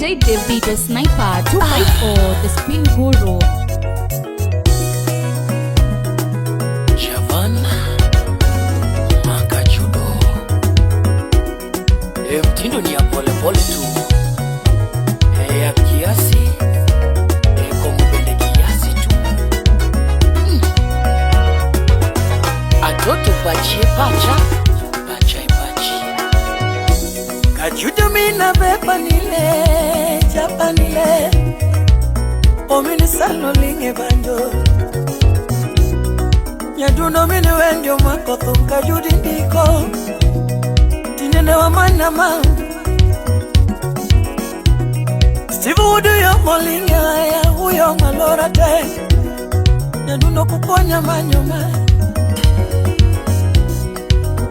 DJ David the Sniper 254, the Spin Guru. Javan Makachudo. E, mtindo ni ya polepole tu e, ya kiasi e, komubende kiasi tu. Atoto pachie pacha pacha pachi. Kajudo mina bepanile japanile omini salo linge banjo nyaduno mini wendio makothum kajudi ndiko tinene wa manama Steve Wood yo molinge aya uyo malora te nyaduno kukonya manyoma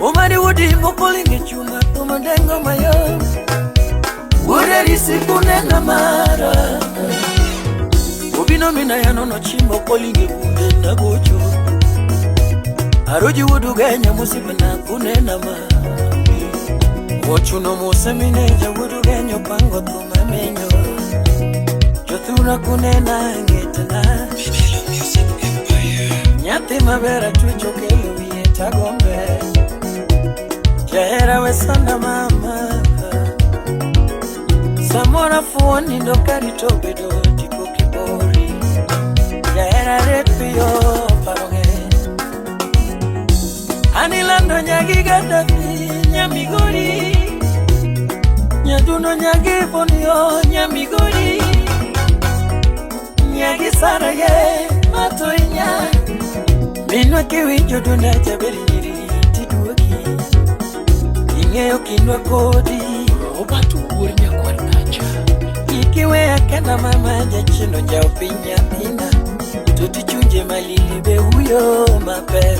Umari wudi mokolinge chuma tumandengo mayo Ureri sikunena mara Obino mina yanono chimbo kolinge kugenda gocho Aroji wudugenya musibana kunena ma Ochuno musemineja wudugenyo pango tumamenyo Jothuna kunena ngetana Nyathi mabera tucho kelo wiye tagombe Jahera wesanda mama Samora fuoni ndo karito bedo tipo kibori Jahera ret piyo paroge Anilando nyagi gadafi nyamigori Nyaduno nyagi bonio nyamigori Nyagi saraye matoinya Minwa kiwinjo dunda jaberi nyiri tiduogi Ing'eyo kindwa kodi Robert Wuor nyakwar Nacha. Ikiweya kenda mama jachino njao piny nyathina To tichunje malili be huyo mapek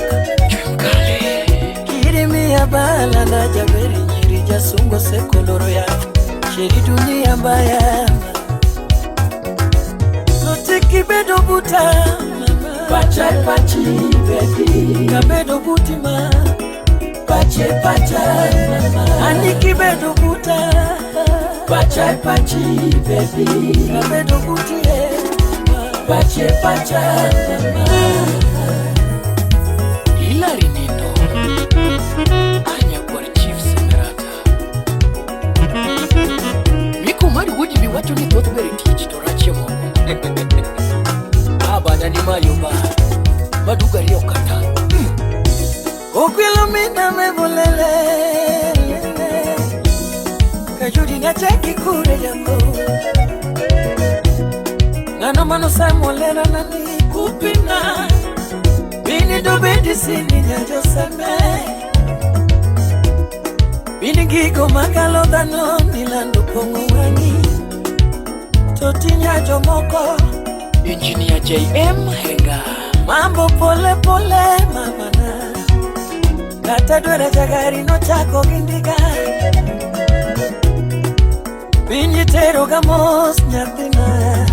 Chemkale. Kirimiya bala na jaberi nyiri jasungo sekoloro ya Sheri dunia mbaya Totikibedo buta mama Pacha pachi baby Kabedo buti ma Pache pacha mama Anikibedo buta Pacha pachi baby Kabedo buti eh Pache pacha mama Hilary Nindo. Anyakwar Chief Semerata. Miko mari wuji miwacho ni thoth ber tich to rachie moko. Baba nani mayo ba. Maduga riyo kata. Okwilo mina mebolele Kajudi nacheki kure yako Ngano mano samolera nani kupina Bini dobedi sini nyajo seme Bini gigo makalo dhano nilando pongo wangi Toti nyajo moko Engineer JM Henga. Mambo pole pole mamana Kata dwere jagari no chako gindika Piny tero ga mos nyathina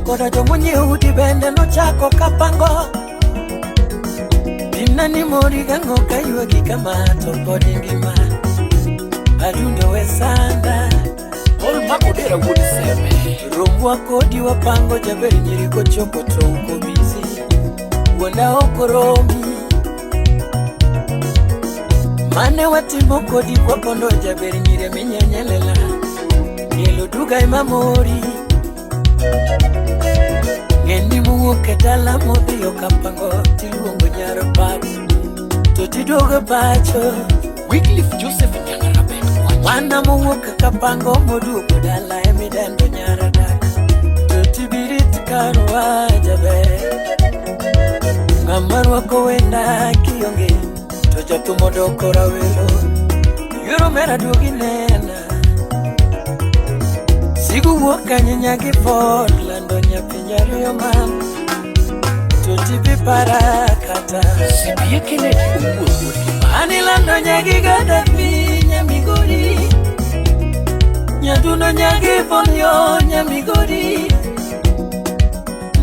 Koda jomonyiew udi bende nochako kapango Pimna ni mori gang'o kaywagi kama to pod ingima Adundo we sanda Paul Makodera wuod Seme. Rombwa kodi wapango jaber nyiri kochopo to uko busy Wuonda ok romi Mane watimo kodi kwapondo jaber nyiri minyenyelela Kelo duga ema mori Ng'eni muwuok e dala modhiyo kapango tiluongo nyar pap To tiduogo pacho Wycliffe Joseph Nyangarabet Kwach. Wana mowuok kapango moduogo dala emidendo nyar dak To tibirit karwa jaber Ng'ama rwako wenda kionge to jathum odoko rawelo Yuoro mera duogi nena Sigu wuok kanye nyagi pod lando nyapiny ariyo man To tibi para kata Sibie Kennedy Owuor wuod Kiba. Anilando nyagi gadafi nyamigori Nyaduno nyagi bonyo nyamigori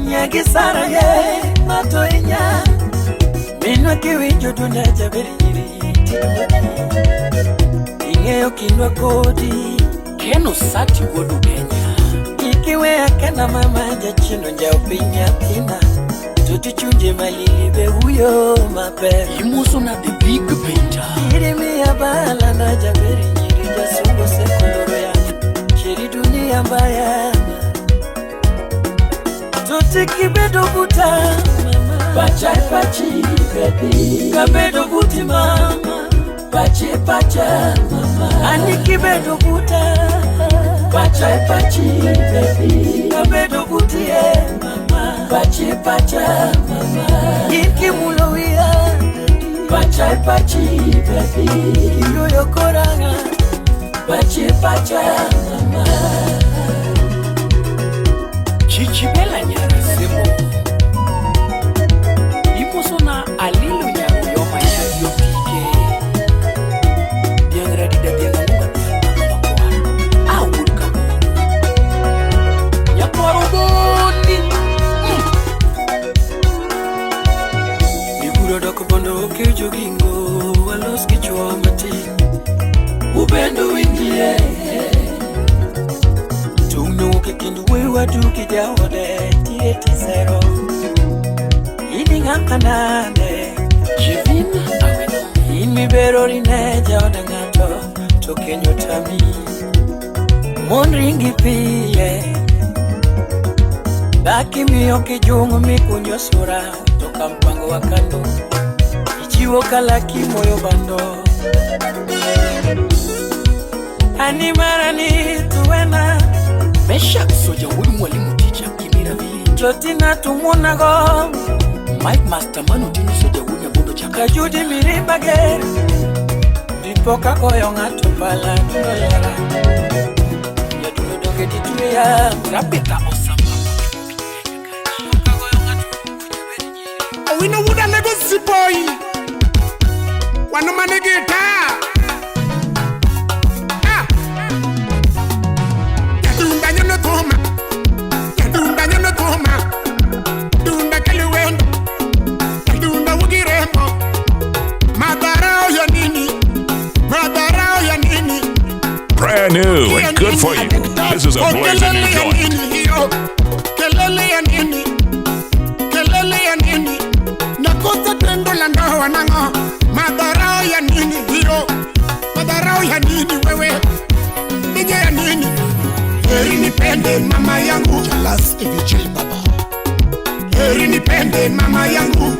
Nyagi saraye matoinya Minwa kiwinjo dunda jaberi nyiri tiduogi Ing'eyo kindwa kodi Ken Osati wuod Ugenya. Iniwe akena mama jachino njao piny nyathina. Tuti chunje malili be huyo maber. Imoso na the big painter. Iri miya bala na jaberi nyiri jasungo sekoloro ya. Sheri dunia mbaya. Tuti kibedo buta mama. Pacha pachi baby. Kabedo buti mama. Pache pacha mama. Ani kibedo buta. Pacha pachi baby. Kabedo buti mama. Pache pacha mama. Ikimulo wia. Pacha pachi baby. Kiyoyo koranga. Pache pacha mama. Chichibela nyara semo. Imoso na alilo nyaro yoma nyaro tike. Biang radida biang amunga biang makwar. Awud kamo. Nyakwaro bondi. Iburo dok bondo okejo gingo walos kichwa matin. Upendo winjie. Tungno wuok e kind wuoyi wadu gi jaode tie tisero. In ing'aka nade. Jevin aweno. In miberori ne jaod ng'ato to keny otami. Mon ringi pile. Dak imiyo kijungu mikunyo sura to ka mpango wa kando. Ichiwo kalaki moyo bando. Ani marani tuwena. Meshak Soja wuod mwalimu teacher Kimira village. Jotina tumunago. Mike Masterman Otieno Soja wuod Nyabondo chaka. Kajudi mirimba ger. Dipo kagoyo ng'ato pala dundo yara. Jadulo donge titweya. Rabita Osama. Owino wuda lego zipoi. Wano manigi taa. Ah. Jatunda nyono thuma. Jatunda nyono thuma. Dunda kaliwendo. Jatunda wugirembo. Madharau ya nini? Madharau ya nini? Brand new and good for you. This is a blazing new Kelele ya joint. nini hiyo? Kelele ya nini? Kelele ya nini? Nakosa tendo la ndoa nango. Madharau ya nini hiyo? Madharau ya nini wewe? Nije ya nini? Heri nipende mama yangu. Jalas AVJ baba. Heri nipende mama yangu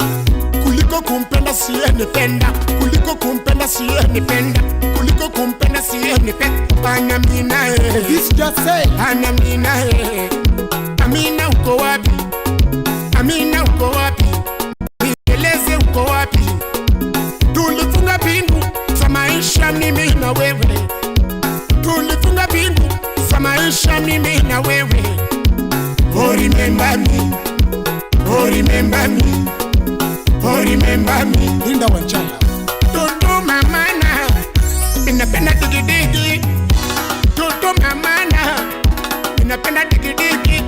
kuliko kumpenda siyenipenda, kuliko kumpenda siyenipenda, kuliko kumpenda siyenipenda. Ana mina eh. This just say. Ana mina eh. Amina uko wapi? Amina uko wapi? Nieleze uko wapi? Tulifunga pingu za maisha mimi na wewe. Tulifunga pingu za maisha mimi na wewe. Oh, remember me. Oh, remember me. Oh, remember me. Linda Wanchala. Toto mamana, ninapenda digidigi. Toto mamana, ninapenda digidigi.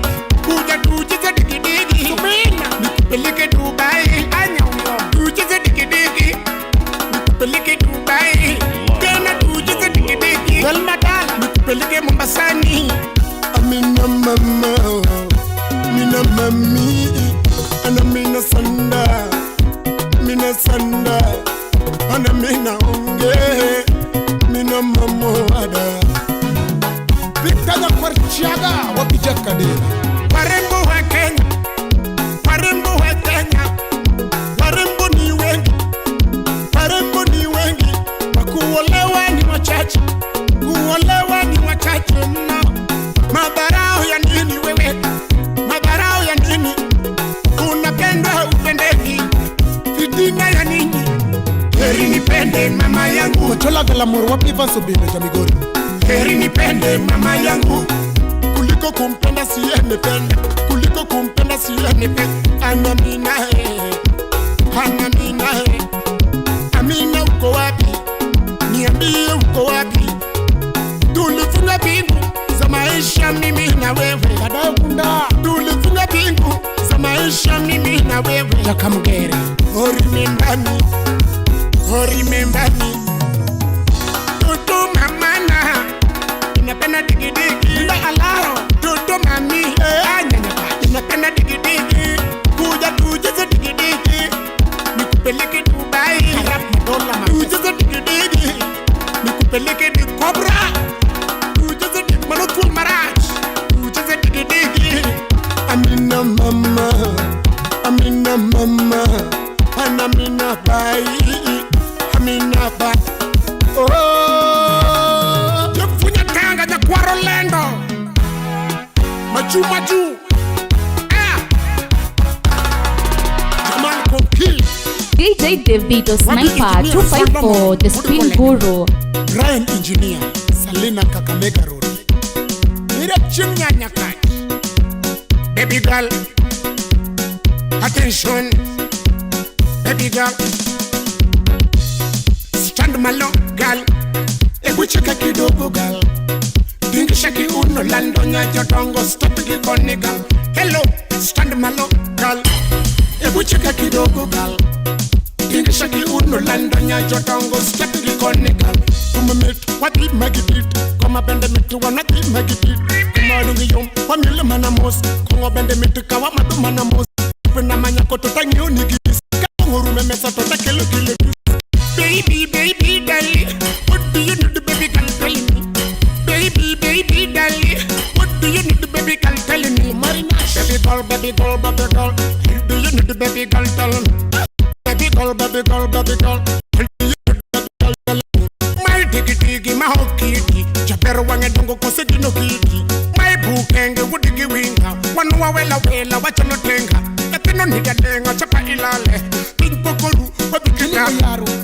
Kuja tucheze digidigi. Subina, nikupeleke Dubai. Anya huyo. Tucheze digidigi. Nikupeleke Dubai. Tena tucheze digidigi. Velma Dala. Nikupeleke Mombasani. Amina mama. Mina mami. Ana mina sanda. Mina sanda. Ana mina onge. Mina mamo ada. Victor Nyakwar Chiaga wapija Kadera. Warembo wa Kenya, warembo wa Kenya, warembo ni wengi, warembo ni wengi, wakuolewa ni wachache, kuolewa ni wachache mno. Madharau ya nini wewe? Madharau ya nini? Unapendwa upendeki, fitina ya nini? Heri nipende mama yangu, Ochola Galamor wapi Evans Obindo ja Migori. Heri nipende mama yangu kuliko kumpenda siyenipenda, kuliko kumpenda siyenipenda. Ana mina eh, ana mina eh. Amina uko wapi? Niambie uko wapi? Tulifunga pingu za maisha mimi na wewe. Kadayo Kunda. Tulifunga pingu za maisha mimi na wewe. Jakamgere. Oh, remember me. Oh, remember me. Toto mamana, ninapenda digidigi. Linda Alaro. Toto mami, Nipeleke di Cobra. Tucheze di mano thuol marach. Tucheze digi digi. Amina mama, Amina mama, Anamina bai, Amina bai. Oh, Jofunya tanga nyakwaro lendo. Maju maju. Ah. Jamal Kokil, DJ Devito Sniper 254, the spin guru. Brian Engineer, Salina Kakamega Road. Mira chieng' nyakach. Baby girl, attention. Baby girl, stand malo girl. Ebu cheka kidogo girl. Tingisha kiuno lando nya jodongo stop gi koni girl. Hello, stand malo girl. Ebu cheka kidogo girl. Tingisha kiuno lando nya jodongo stop gi koni girl. Kuma mit, wati magidit, koma bende mit, wanati magidit. Kuma dungi yom, wamile mana mos, kongo bende mit, kawa madu mana mos. Pena manya koto tangyo nigis, kaongo rume mesa tota kelo kilo. Baby, baby, darling, what do you need, baby girl, tell me? Baby, baby, darling, what do you need, baby girl, tell me? Baby girl, baby girl, baby girl, what do you need, baby girl, tell me? Baby girl, baby girl, baby girl, what do you need, baby girl, tell me? My digi digi, my hokiti, jaber wange dongo kose gino kiti. My bukenge wudigi winga, wanua wela wela wachono tenga. Ethino niga denga chapa ilale, piny pokoru wabikita.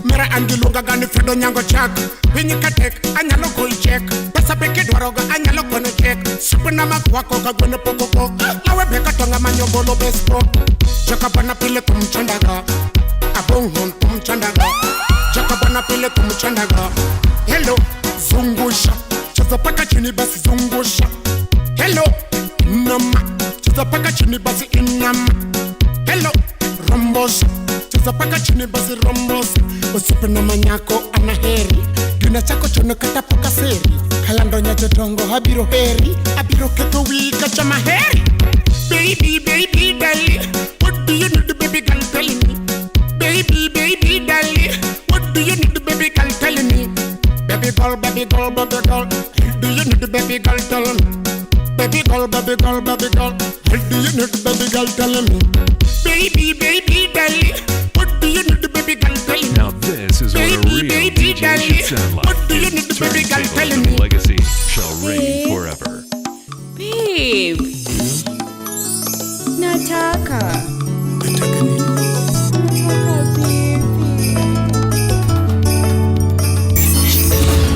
Mera an gi luonga ga ni Fredo Nyango chak. Piny katek anyalo goyi chek. Pesa be kidwarogo anyalo gono chek. Supna makwako ka gweno pok okok. Lawe be katonga manyo golo bespo. Chaka bana pile kumchandaga. Abongon kumchandaga. Chaka bana pile kumchandaga. Hello, Zungusha, cheza paka chini basi zungusha. Hello, Inama, cheza paka chini basi inama. Hello, Rombosa, cheza paka chini basi rombosa. Usipe na manyako anaheri, gina chako chono kata poka seri. Kalando nya jodongo abiro heri, abiro ketho wika chama heri. Baby, baby, darling, what do you need, baby girl, tell me? Baby, baby, darling, what do you need, baby girl, tell me? Baby girl, baby girl, baby girl, do you need, baby girl, tell me? Baby girl, baby girl, baby girl, do you need, baby girl, tell me? Baby, baby, darling, what do you need, baby girl, tell me? Now this is what a Baby, real baby, DJ darling, should sound like. what do you His need, baby girl, tell turntablism me? legacy shall reign forever. Babe. Nataka. Nataka nini? Nataka baby.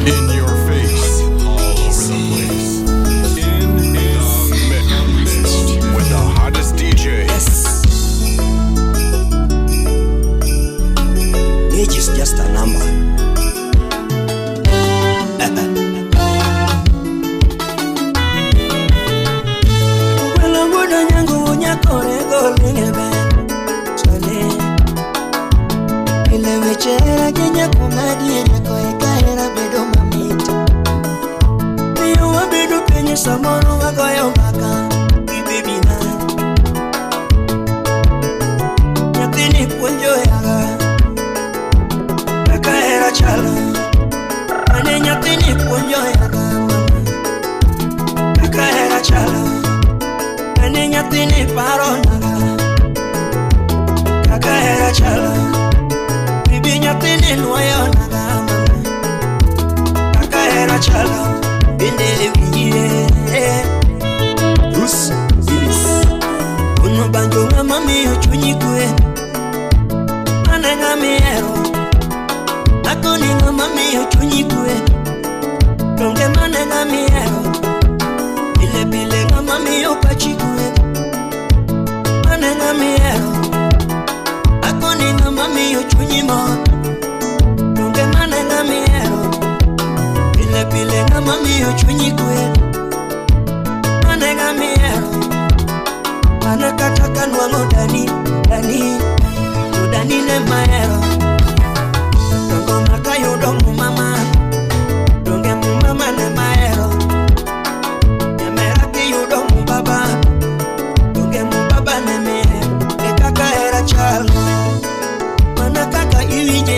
In your face, all over the place. In the mix with the hottest DJ. Age is just a number. Gwelo nyangu nyakore golingebe chone. Ile weche hera gi nyako madier nyako eka hera bedo mamit. Miyo wabedo piny samoro wagoyo mbaka gi bebina. Nyathini puonjo yaga kaka hera chalo. Mane nyathini puonjo yaga mama kaka hera chalo. Mane nyathini paro naga kaka hera chalo. Bibi nyathini nuoyo naga mama kaka hera chalo. Bende winjie Bruce Willis. Uno banjo ng'ama miyo chunyi kwe. Mane ng'ama ihero. Akoni ng'ama miyo chunyi kwe. Donge mane ng'ama ihero. Pile pile ng'ama miyo pachi kwe. Mane ng'ama ihero. Akoni ng'ama miyo chunyi mor. Donge mane ng'ama ihero. Pile pile ng'ama miyo chunyi kwe. Mane ng'ama ihero. Mana kata ka nwang'o dani, dani, to dani ne mahero. Dongo makayudo muma donge muma mane mahero. Nyamera kiyudo mubaba, donge mubaba ne mihero. E kaka hera chalo, mana kaka iwinjo.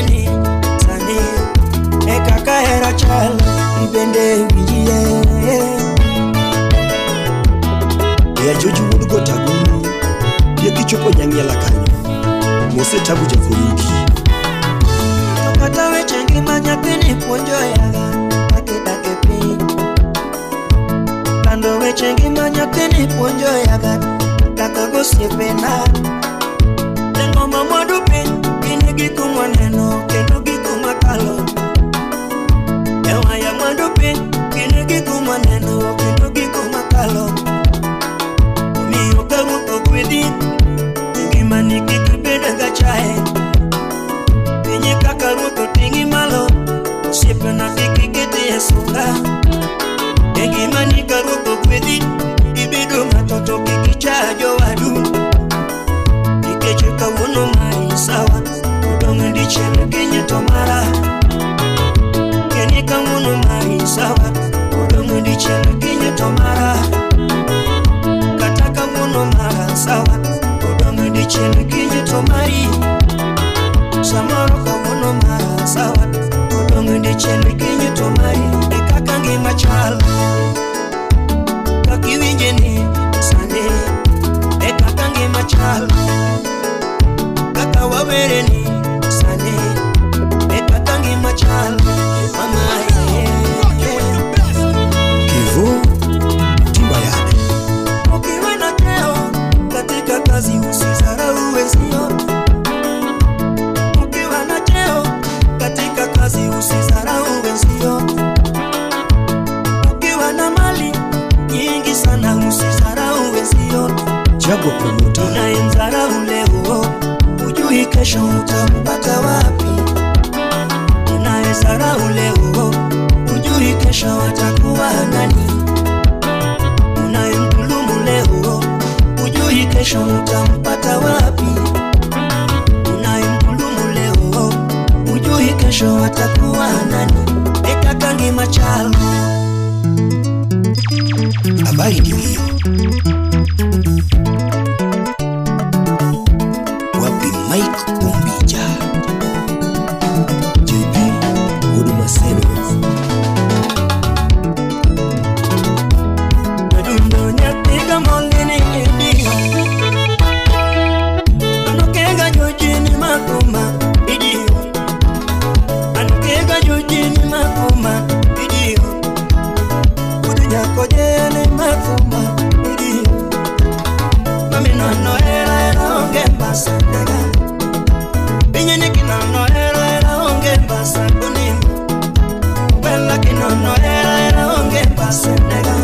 Setabu Jakoyugi. Kata weche ngima nyathini puonjo yaga kaka idak e piny. Lando weche ngima nyathini puonjo yaga kaka gosiepena. Lengo ma mwandu piny gin gik mwaneno kendo gik mwakalo. Ewa ya mwandu piny gin gik mwaneno kendo gik mwakalo. Omiyo ka ruoth ogwedhi e ngimani kik ibed gachaye. Pinye kaka ruoth oting'i malo, osiepena kik iketi e sunga. E ngimani ka ruoth ogwedhi, ibedo ng'ato to kik icha jowadu. Nikech kawuono mari sawa, odong' dichiel kiny to mara. Keni kawuono mari sawa, odong' dichiel kiny to mara. Kata kawuono mara sawa, odong' dichiel kiny to mari. Samoro kawuono mara sawa, odong' dichiel kiny to mari. E kaka ngima chal, kaka iwinje ni sani. E kaka ngima chal, kaka wawere ni sani. E kaka ngima chal, mama Kevo Timbayane. Ukiwa na cheo katika kazi usizarau wenzio. Ukiwa na cheo katika kazi usizarau wenzio. Ukiwa na mali nyingi sana usizarau wenzio. Jago Promoter. Unayemdharau leo hujui kesho utampata wapi. Unayedharau leo hujui kesho atakuwa nani. Unayemdhulumu leo hujui kesho utampata wapi. Unayemdhulumu leo hujui kesho atakuwa nani. E kaka ngima chal. Habari ndio hiyo. Wapi Mike Umbija, JP Huduma Seno. Adundo nyathiga molini idiyo. Anokega jojini makoma idiyo. Anokega jojini makoma idiyo. Kudu nyako jene makoma idiyo. Mami nono era era onge mbasa daga. Pinye ni kinono era era onge mbasa kunim. Bella kinono era era onge mbasa daga.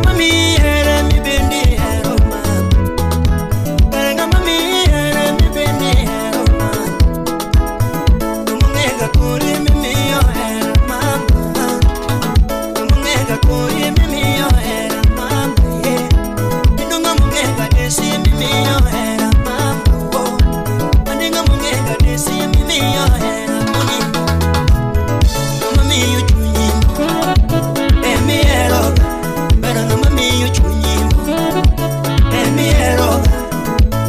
Mami era mi bendi ero ma. Karenga mami era mi bendi ero ma. Tumunega kuri mi yo era mama. Tumunega kuri mi yo era mama. Indunga munega desi mi yo era mama. Andinga munega desi mi yo era mami. Mami yo chunyi. Emi ero. Pero no mami yo chunyimo. Emi ero.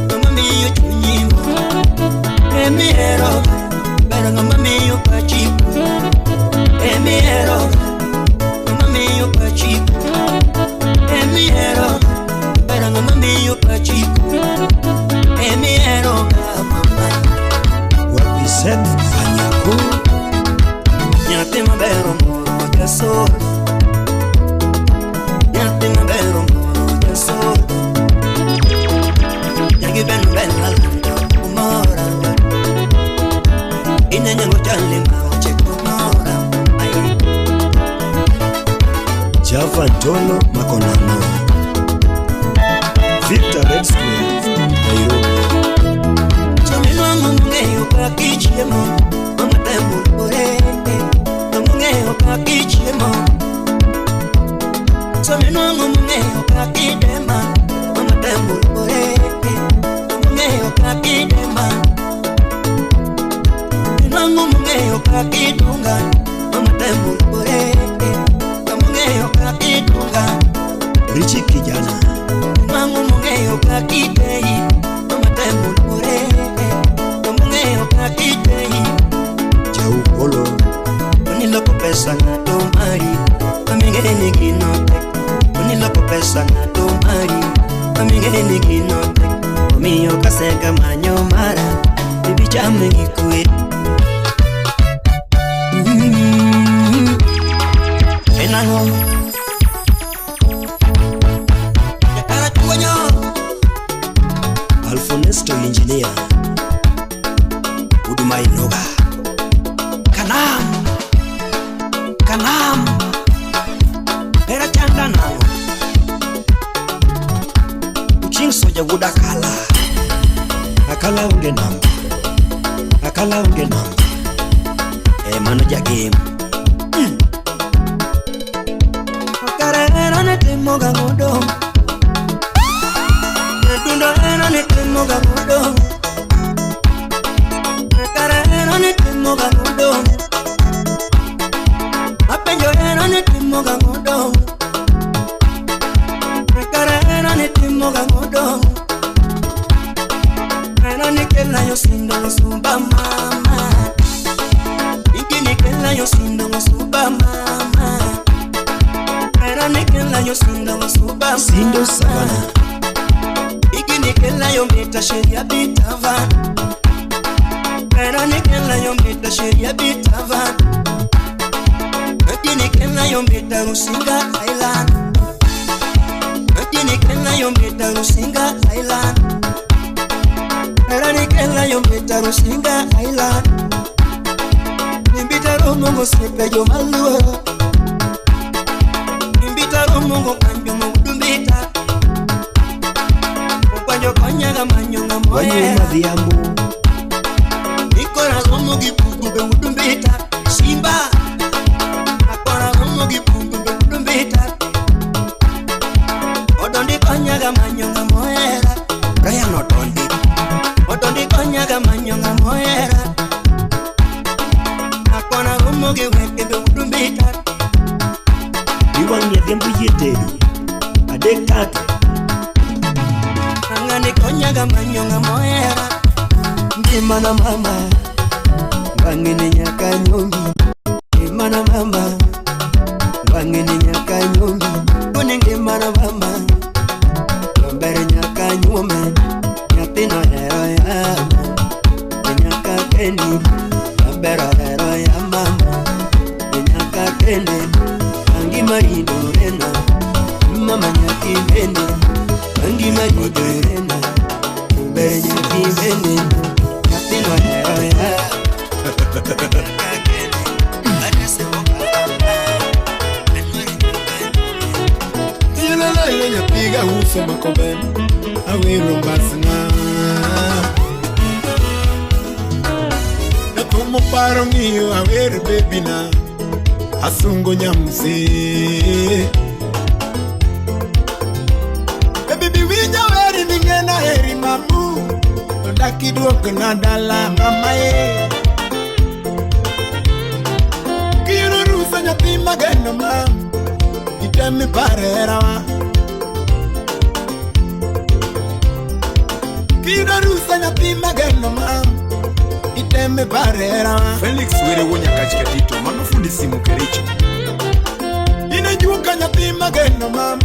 No mami yo chunyimo. Emi ero. Pero no mami yo pachico. Emi ero. No mami yo pachico. Emi ero. Pero no mami yo pachico. Emi ero mama. Wapi Seth Anyako. Nyathi maber omoro jasol. Nyathi maber omoro jasol. Nyagi ben ben alando umora. Inenyango chali ma ocheko mora. Ai. Java Ntolo Makonano. Victor Red Square, Nairobi. Sominwang'o mong'eyo kaka ichiemo, mama temo luore. Mong'eyo kaka ichiemo. Sominwang'o mong'eyo kaka idema, mama temo luore. Mong'eyo kaka idema. Minwang'o mong'eyo kaka idunga, mama temo luore. Mong'eyo kaka idunga. Richie Kijana. Minwang'o mong'eyo kaka itei, mama temo luore. Mong'eyo kaka itei. Jau Polo. Oniloko pesa ng'ato mari, aming'e ni gino tek. Oniloko pesa ng'ato mari, aming'e ni gino tek. Omiyo kasega manyo mara Ibichame gi kwe. En ang'o? Jakarachuonyo. Alfonesto Engineer Huduma Inoga. Kanam. Kanam. Hera chanda nang'o? Uching soja wuod Akala. Akala onge namba. Akala onge namba. E mano jagem. Kare hera ne timoga godo. Adundo hera ne timoga godo. Kare hera ne timoga godo. Apenjo hera ne timoga godo. Kare hera ne timoga godo. Hera ne kela yo sindo suba mama. Ikini kela yo sindo suba mama. Hera ne kela yo sindo suba mama. Sindo Savana. Ikini kela yo mita sheria bitava. Hera ne kela yo mita sheria bitava. Ikini kela yo mita Rusinga Island. Ikini kela yo mita Rusinga Island. Hera ne kela yo mita Rusinga Island. Nimbita romongo sepe yo maluo. Nimbita romongo kanjo mudumbita. Kwanjo konyaga manyonga Wanyo moya. Madhiambo. Nikora romo gipungu be udumbita. Simba. Akora romo gipungu be udumbita. Odondi konyaga manyonga moera. Brian Otondi. Odondi konyaga manyonga moera. Akora romo giweke be udumbita. Iwang' Adhiambo yie tedo. Adek tatu. Angani konyaga manyonga moera. Ngimana mama. Wang'e nyaka nyombi. Ngimana mama. Wang'e nyaka nyombi. Kone ngimana mama. Maber nyaka nyuome. Nyathino ohero yamo. Nyaka kendi. Maber ohero ya mama. Nyaka kende. Angima ridorena. Mama nyaki bende. Angima ridorena. Maber nyaki bende. Nyathino ohero ya. Yelele nyapiga uso makobe awero mbasna. Natumo paro ng'iyo awer bebina asungo nyamse. Baby biwinja weri ning'ena heri mamu to dak iduokna dala mama e. Kiyudo rusa nyathi mageno ma item ipare herawa. Kiyudo rusa nyathi mageno ma item ipare herawa. Felix Were wuo Nyakach Katito, mano fundi simu Kericho. Inejuoka nyathi mageno ma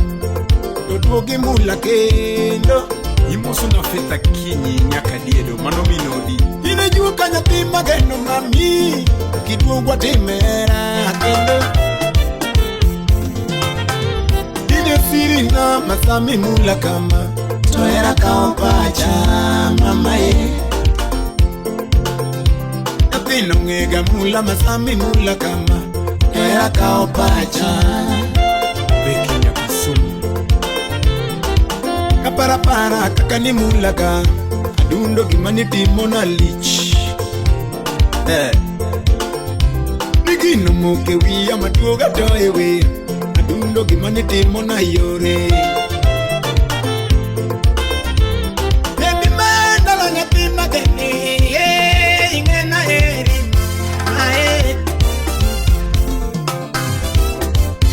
to duogi mula kendo. Imoso na Faith Akinyi nyaka Diedo, mano minodi. Inejuoka nyathi mageno mami kiduogo watime hera kendo. Ije siri na masami mula kama to hera kawo pacha mama e. Nyathino ng'ega mula masami mula kama to hera kawo pacha. Beki Nyakusumu. Kaparapara kaka nimulaga adundo gima nitimo na lich. Ni gino moke wiya maduoga to e wer adundo gima nitimo na yore. Baby man, dala nyathi mageni, ing'ena heri, ae.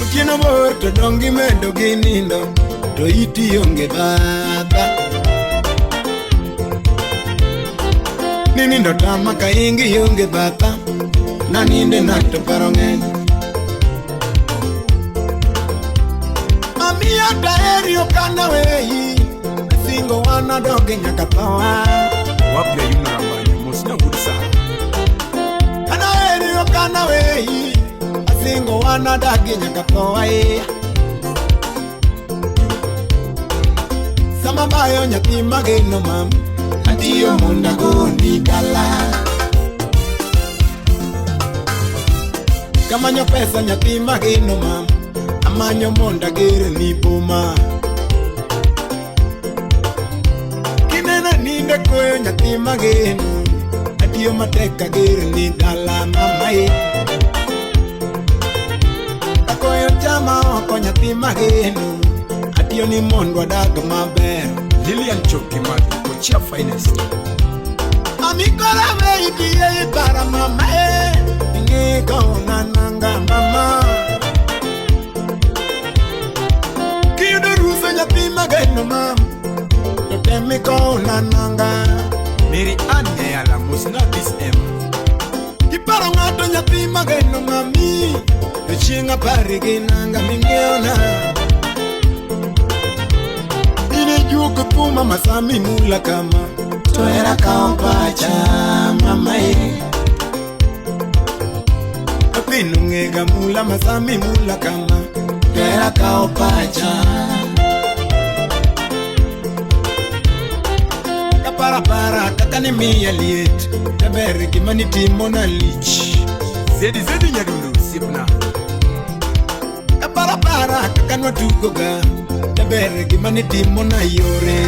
Otieno bor to dongi medo gi nindo to iti onge baba. Ni nindo tama ka ingi onge baba. Naninde nato paro ng'eny. Mami ataheri okana weyi. Asingo wana doge nyaka thawa. Wapi ayuna rambanya mosna wuod Sara. Kana eri okana wei. Asingo wana dagi nyaka thawa e. Sama bayo nyathi mageno mam. Atiyo mondo agoni dala. Kamanyo pesa nyathi mageno mam. Amanyo mondo ager ni boma. Kinena ninde koyo nyathi mageno. Atiyo matek ager ni dala mama e. Akoyo chama oko nyathi mageno. Atiyo ni mondo adag maber. Lilian Choki Madi, Kochia finest. Amikora wei biye ipara mama e. Ingeko nananga mama. Kiyudo rusa nyathi mageno mam. To tem ikow nananga. Mary Ann Nyayala mosna this M. Kiparo ng'ato nyathi mageno mami. To chieng' apari gi nanga ming'iewona. Ine juok thuma masami mula kama. To hera kawo pacha mama e. Apino ng'ega mula masami mula kama. To hera kawo pacha. Kaparapara kaka ni miya liet. Jaber gima nitimo na lich. Zedi Zedi Nyadundu osiepna. Kaparapara kaka nwatugoga. Jaber gima nitimo na yore.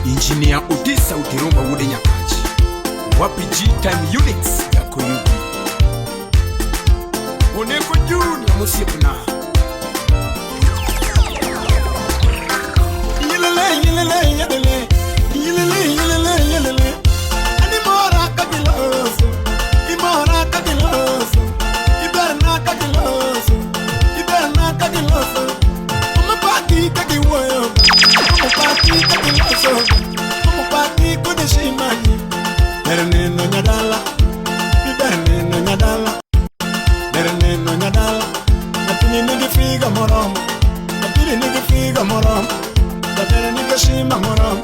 Engineer Otis Sauti Rumba wuod Nyakach. Wapi G Time Units Jakoyugi. Oneko Junior mosiepna. Yelele yelele yelele. Yelele yelele yelele. Ani mora kagiloso. Imora kagiloso. Iberna kagiloso. Iberna kagiloso. Omapaki kagiwoyo. Omapaki kagiloso. Omapaki kodeshimani. Berneno nyadala. Berneno nyadala. Berneno nyadala. Nyathini nigi figa moromo. Nyathini nigi figa moromo. Nyathini nigi shima moromo.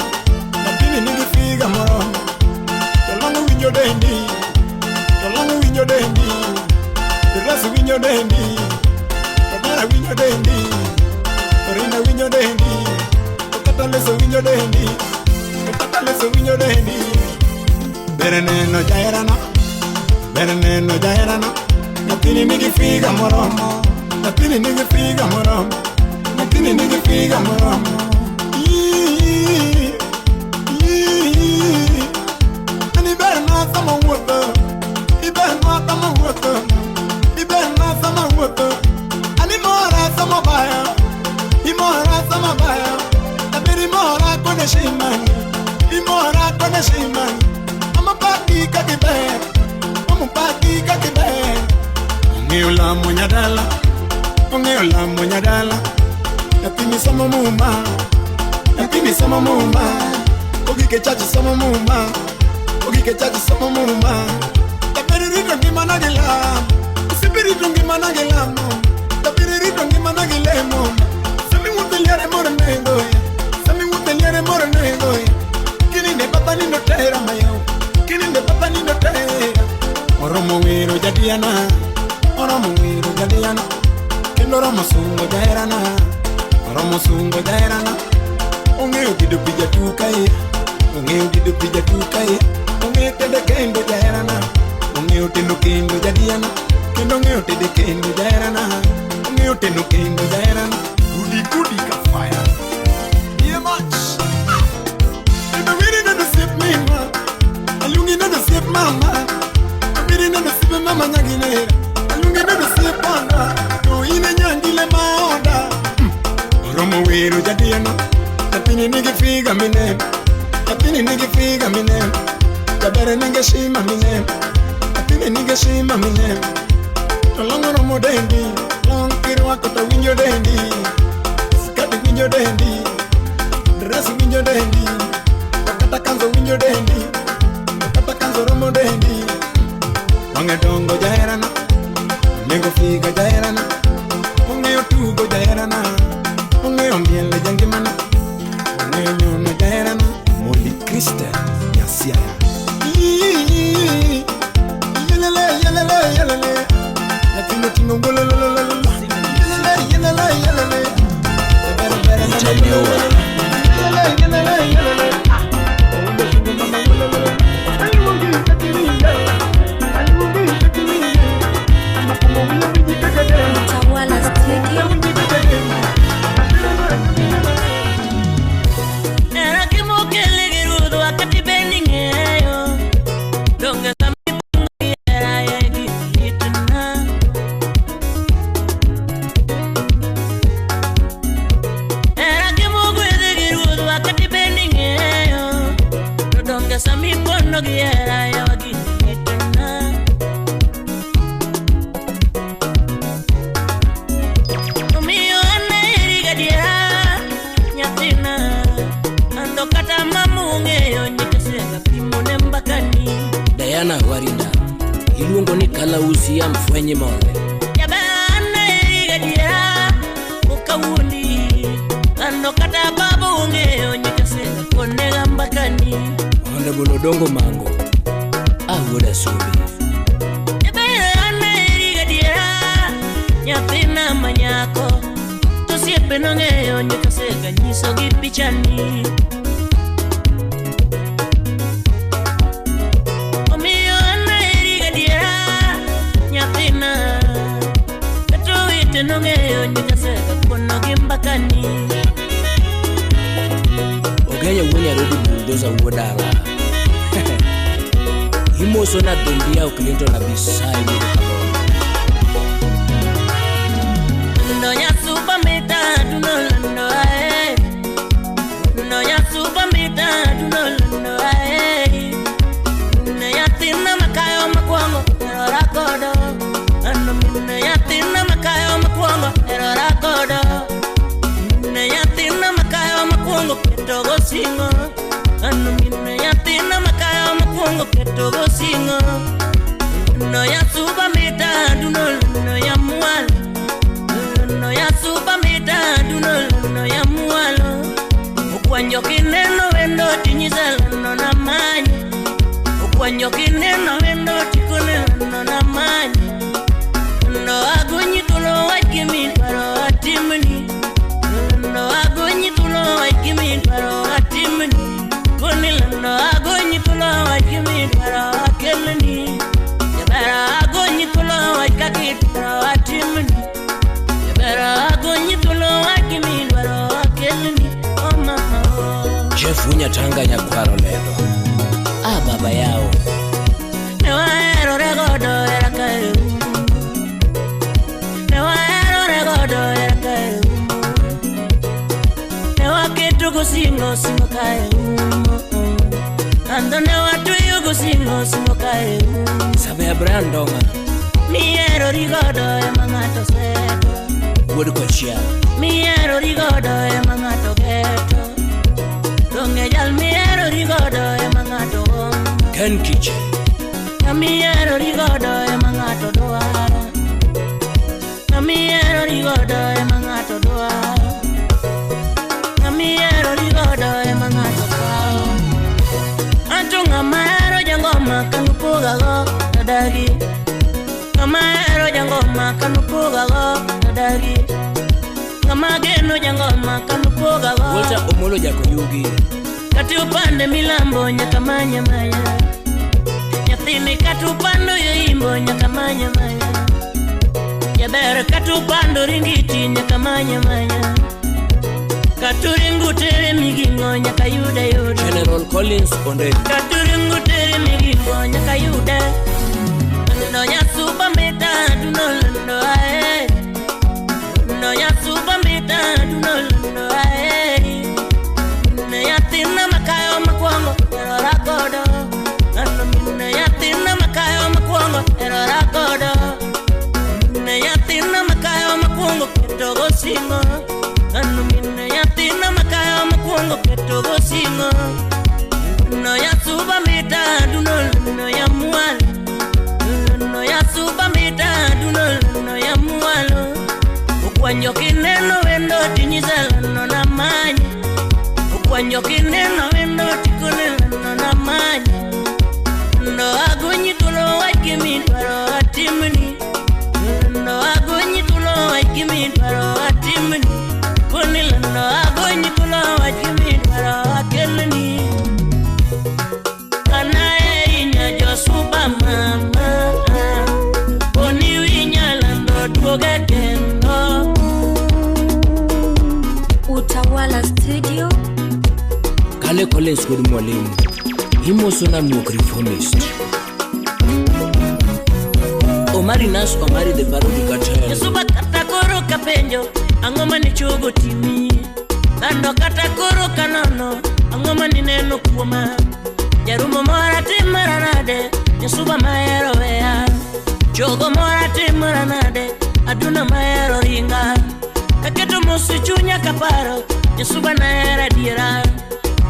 Nyathini nigi figa moromo. Jolang'o winjo dendi. Jolang'o winjo dendi. Jores winjo dendi. Jodara winjo dendi. Orinda winjo dendi. Okata leso winjo dendi. Okata leso winjo dendi. Berneno jaherana. Berneno jaherana. Nyathini nigi figa moromo. Nyathini nigi figa moromo. Nyathini nigi figa moromo. Ii, ii. Ani berna sama wuotho. Iberna sama wuotho. Iberna sama wuotho. Ani mora sama bayo. Imora sama bayo. Abiri mora kone shimani. Imora kone shimani. Amapaki kakiber. Amapaki kakiber. Ong'eyo lamo nyadala. Ong'eyo lamo nyadala. Nyathini somo muma. Nyathini somo muma. Ogike chachi somo muma. Ogike chachi somo muma. Tabiri rito ngimana gi lamo. Osipiri rito ngimana gi lamo. Tabiri rito ngimana gi lemo. Sami wuotho liare moro nego. Sami wuotho liare moro nego. Kininde papa nindo tera mayo. Kininde papa nindo tera. Oromo wero jadiana. Oromo wero jadiana. Kendo oromo sungo jaherana. Oromo sungo jaherana. Ong'eyo kido pija tukae. Ong'eyo kido pija tukae. Ong'eyo tede kendo jaherana. Ong'eyo tendo kendo jadiana. Kendo ong'eyo tede kendo jaherana. Ong'eyo tendo kendo jaherana. Goody goody ka fire. Yeah much. Ibewiri neno sip mima. Alungi neno sip mama. Abiri neno sip mama nyaginera. Alungi neno sip ona. To ine nyangile maoda. Oromo wero jadiana. Nyathini nigi figa mineno. Nyathini nigi figa mineno. Jabere nigi shima mineno. Nyathini nigi shima mineno. To long oromo dendi. Long kirwako to winjo dendi. Skati winjo dendi. Dress winjo dendi. To kata kanzo winjo dendi. To kata kanzo romo dendi. Wang'e dongo jaherana. Onego figa jaherana, ong'eyo tugo jaherana, ong'eyo miele jangimana, ong'eyo nyono jaherana. Molly Kristen Nyasiaya. Yelele yelele yelele, nyathino ting'o gololololo. Yelele yelele yelele, bere bere Utaniua. Yelele yelele yelele, ong'eyo tugo mama golololo. Aluongi katiringa, aluongi katiringa. Tawala Studio. Era kimokele gi ruodh wakati be ning'eyo. Donge sama ipongo gi hera e gik litna. Era kimogwedhi gi ruodh wakati be ning'eyo. To donge sama ipondo gi hera e gik litna. Omiyo an aheri gadiera nyathina. Ando kata mama ong'eyo nyikasega pimone mbakani. Diana Warinda iluongo ni kalausi ya mfwenyi monde. Jaber an aheri gadiera ok awuondi. Ando kata baba ong'eyo nyikasega konega mbakani. Honorable Odongo Mango ah wuod Asumbi. Jaber an aheri gadiera nyathina manyako. To osiepe nong'eyo nyikasega nyisogi pichani. Omiyo an aheri gadiera nyathina. Kata owete nong'eyo nyikasega konogi mbakani. Ogenya wuo Nyarodi Bulldozer wuod dala. Imoso na Dhondia Clinton Abisai wuod Kabongo. Ndo nyasuba mita duno ae. Ndo nyasuba mita duno ae. Ne nyathina makayo mokwongo erora godo. Ano ne nyathina makayo mokwongo erora godo. Ne nyathina makayo mokwongo keto go singo. Ano ne nyathina makayo mokwongo keto go singo. Ndo nyasuba mita duno ya mwalo. No ya supa mita duno no ya mwalo. Okwanyo kineno wendo tinyisa no na manyi. Okwanyo kineno wendo tikone no na manyi. No agonyi tulo wach gimidwaro atimni. No agonyi tulo wach gimidwaro atimni. Koni no agonyi tulo wach gimidwaro akelni. Jabera agonyi tulo wach kakidwaro atimni. Jabera agonyi tulo wach gimidwaro akelni. Oh mama oh. Jeff Unyatanga nyakwaro lendo. Ah baba yao. Ne waherore godo era kae umo. Ne waherore godo era kae umo. Ne waketo go singo singo kae umo. Ando ne watweyo go singo singo kae umo. Sabe Abraham Ndonga Mihero rigodo ema ng'ato seto. wuod Kochia. Mihero rigodo ema ng'ato geto. Donge jal mihero rigodo ema ng'ato omo. Ken Kiche. Ng'amihero rigodo ema ng'ato dwaro. Ng'amihero rigodo ema ng'ato dwaro. Ng'amihero rigodo ema ng'ato kawo. Anto ng'ama hero jangoma kanupogago tadagi. Ng'ama hero jangoma kanupogago tadagi. Ng'ama geno jangoma kanupogago. Walter Omolo Jakoyugi. Kati upande milambo nyaka manya manya. Nyathini kati upando yoimbo nyaka manya manya. Jaber kati upando ringiti nyaka manya manya. Katuringu tere migingo nyaka yude yude. General Collins Onderi. Katuringu tere migingo nyaka yude. Ndo nyasuba mita duno ndo ae. Ndo nyasuba mita duno ndo ae. Ne nyathina makayo mokwongo erora godo. Ano ne nyathina makayo mokwongo erora godo. Ne nyathina makayo mokwongo keto go singo. Ano ne nyathina makayo mokwongo keto go singo. No nyasuba mita duno no ya mwalo. No ya suba mita duno no ya mwalo. Ukwanyo kineno wendo tinyisa no na manye. Ukwanyo kineno wendo tikone no na manye. No agonyi tulo wajimi dwaro atimni. No agonyi tulo wajimi dwaro atimni. Koni no agonyi tulo wajimi dwaro akelni. Anae inya josuba mama. Oni winya lando duoga kendo. Utawala Studio. Kale Collins kod mwalimu. Imoso na microphonist. Omari Nash, Omari the Parody Cartel. Yusuba kata koro kapenjo, ang'o ni chogo timi. Lando kata koro kanono, ang'o mani neno kuoma. Jarumo mora timora nade, Yusuba mahero weya. Chogo mora timora nade, aduna mahero ringa. Kaketo mosi chunya kaparo, Yusuba nahero adiera.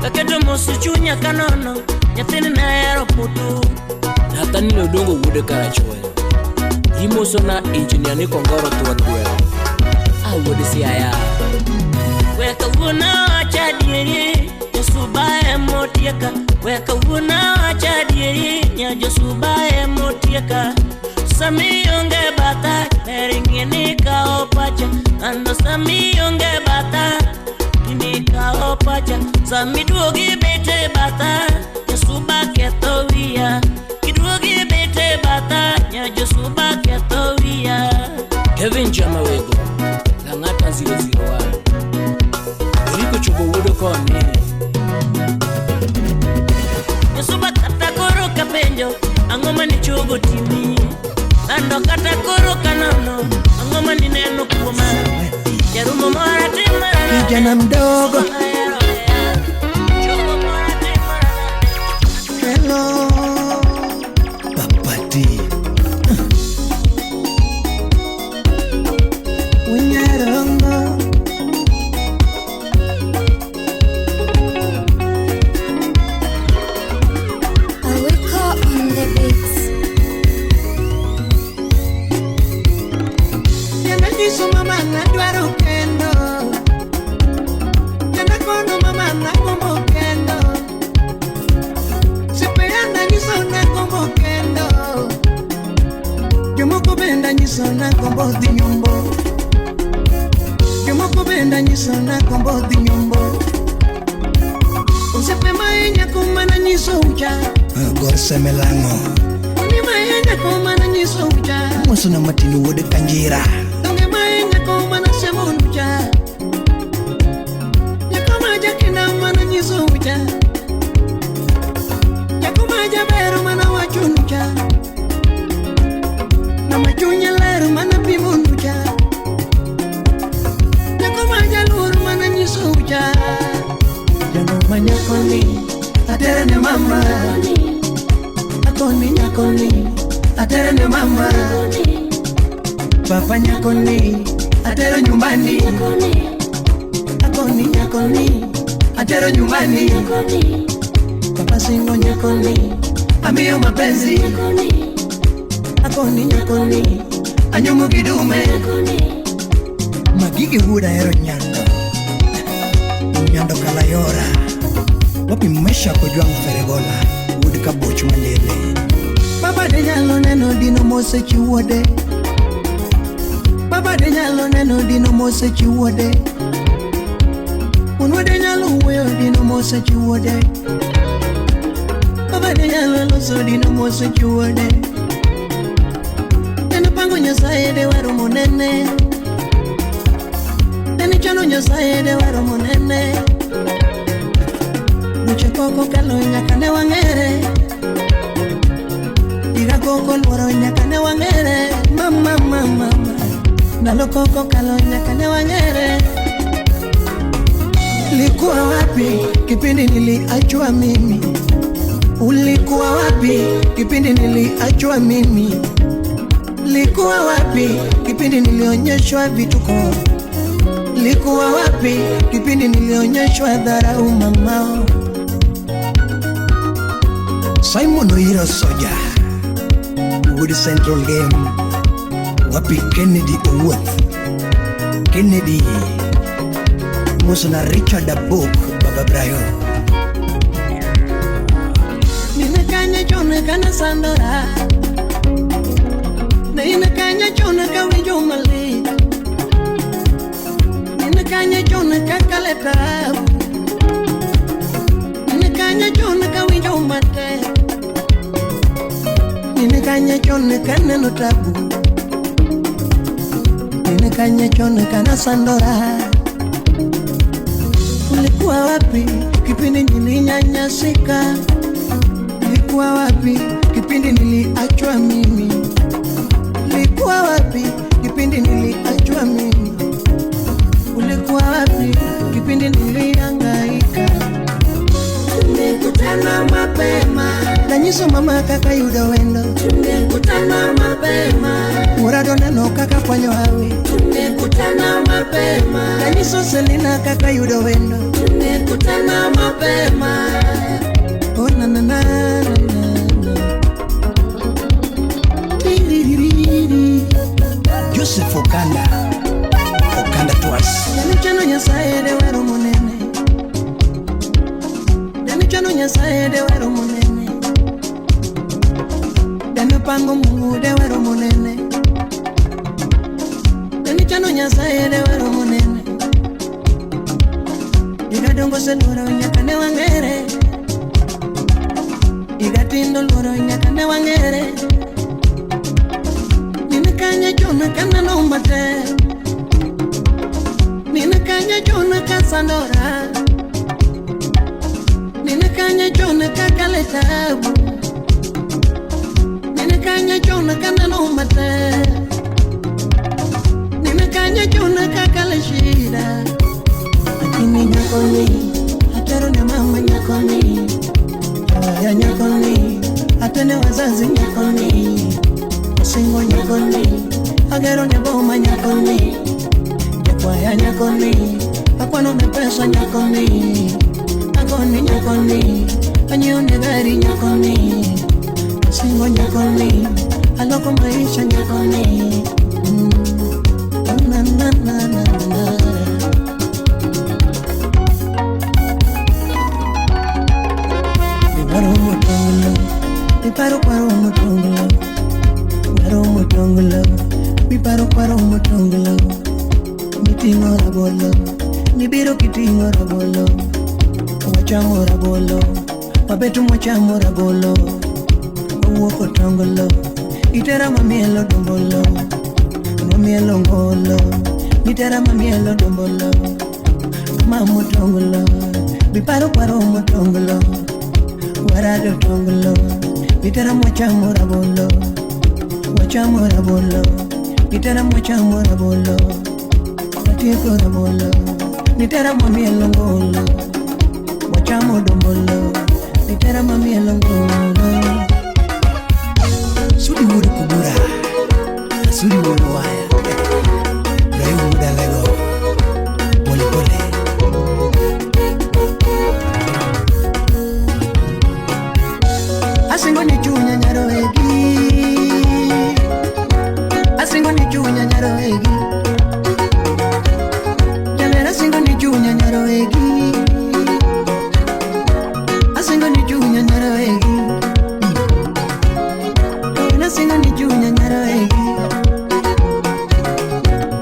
Kaketo mosi chunya kanono, nyathini nahero putu. Nathaniel Odongo wuod Karachuonyo. Imoso na engineer ni Kongoro thuon gweno. Ah, wuod Siaya. Weka wuona wacha adieri, Josuba emotieka. Weka wuona wacha adieri, nya Josuba emotieka. Sami onge bata, ber ing'e ni kawo pacha. Ando sami onge bata, ni kawo pacha. Sami duogi bete bata, Josuba ketho wiya. Kiduogi bete bata, nya Josuba ketho wiya. Kevin Chamawego, Lang'ata 001. Eriko chogo wuod koni. Yusuba kata koro kapenjo, ang'o mane chogo timi. Lando kata koro kanono, ang'o mane neno kuoma. Jarumo mora timora nade, kijana mdogo. Hello Papati. Winyarongo. Awiko on the beats. Yananyiso mama nadwaro kendo. Yanakono mama nagombo kendo. Sepeana nyiso nagombo kendo. Jomoko bende nyiso nagombo dhi nyombo. Jomoko bende nyiso nagombo dhi nyombo. Osiepe mahinya kuma nanyiso ucha. Gor Semelang'o. Ni mahinya kuma nanyiso ucha. Moso na Martin wuod Kanjira. Donge mahinya kuma nasemo ucha. Nyako ma jakinda mana nyiso ucha. Nyako ma jaber mana wacho ucha. Ng'ama chunye ler mana pimo ucha. Nyako ma jaluor mana nyiso ucha. Jano ma nyakoni atere ne mama. Akoni nyakoni atere ne mama. Papa nyakoni atero nyumbani. Akoni nyakoni atero nyumbani. Papa singo nyakoni amiyo mapenzi. Akoni nyakoni anyumo kidume. Magigi wuod ahero nyando. Nyando Kalayora. Wapi Mesha Kojwang' Feregola wuod Kaboch Malele. Baba de nyalo neno dino mosechi wuode. Baba de nyalo neno dino mosechi wuode. Wuon de nyalo wuoyo dino mosechi wuode. Baba de nyalo loso dino mosechi wuode. Neno pango Nyasaye de waro monene. Neno chano Nyasaye de waro monene. Luche koko kalo nyaka ne wang'ere. Higa koko luoro nyaka ne wang'ere. Mama mama mama. Ndalo koko kalo nyaka ne wang'ere. Ulikuwa wapi kipindi niliachwa mimi? Ulikuwa wapi kipindi niliachwa mimi? Ulikuwa wapi kipindi nilionyeshwa vituko? Ulikuwa wapi kipindi nilionyeshwa dharau mamao? Simon Oiro Soja. Wood Central Game. Wapi Kennedy Owuoth. Kennedy. Mosna Richard Abok, Baba Brayo. Ninakanya chona kana sandora. Ninakanya chona kawinjo malit. Ninakanya chona kakale tabu. Ninakanya chona kawinjo matek. Ninakanya chona kaneno tabu. Ninakanya chona kana sandora. Ulikuwa wapi kipindi nilinyanyasika? Ulikuwa wapi kipindi niliachwa mimi? Ulikuwa wapi kipindi niliachwa mimi? Ulikuwa wapi kipindi nilihangaika? Tumekutana mapema. Nanyiso mama kaka yudo wendo. Tumekutana mapema. Murado neno kaka kwanyo hawi. Tumekutana mapema. Nanyiso Selina kaka yudo wendo. Tumekutana mapema. Oh na na na na na. Tiririri. Joseph Okanda. Okanda Twas. Dani chano Nyasaye de wero monene. Dani chano Nyasaye de wero monene. Dani pango Mungu de wero monene. Dani chano Nyasaye de wero monene. Iga dongo se luoro nyaka ne wang'ere. Iga tindo luoro nyaka ne wang'ere. Nina kanya chona kaneno matek. Nina kanya chona kasandora. Nina kanya chona kakale tabu. Nina kanya chona kaneno matek. Nina kanya chona kakale shida. Lakini nyakoni, atero ne mama nyakoni. Ya nyakoni, atene wazazi nyakoni. Singo nyakoni, agero ne boma nyakoni. Jakwaya nyakoni, akwano ne pesa nyakoni. Akoni nyakoni, anyiewo ne gari nyakoni. Singo nyakoni, aloko maisha nyakoni. Na na na na na. Biparo motongolo, biparo kwaro motongolo, kwaro motongolo, biparo kwaro motongolo. Miting'o rabolo, nibiro kiting'o rabolo. Wachamo rabolo, wabeto mwachamo rabolo. Wawuok otongolo, itera mamielo dombolo. Mamielo ngolo, itera mamielo dombolo. Mamotongolo, biparo kwaro motongolo. Warado tongolo, itera mwachamo rabolo. Wachamo rabolo, itera mwachamo rabolo. Watieko rabolo, nitera mamielo ngolo. Wachamo dombolo, nitera mamielo ngolo. Sudi wuod Kubura, Sudi wuod Waya. Brayo wuod Alego. Pole pole. Asingo ni chunya nyaroegi. Asingo ni chunya nyaroegi. Jamera asingo ni chunya nyaroegi. Asingo ni chunya nyaroegi. Asingo ni chunya nyaroegi.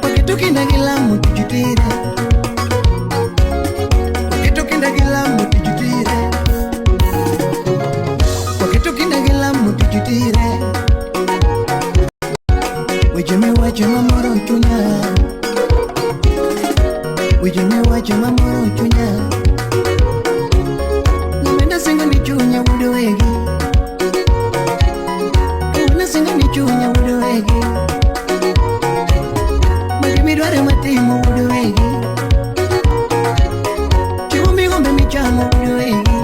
Wakitukinda gilamu tujutire. Wakitukinda gilamu tujutire. Wakitukinda gilamu tujutire. Weche miwacho mamoro chunya. Weche miwacho mamoro chunya. Nimenda singo ni chunya wuod wegi. Nimenda singo ni chunya wuod wegi. Magi midwaro matimo wuod wegi. Chiemo migombe michamo wuod wegi.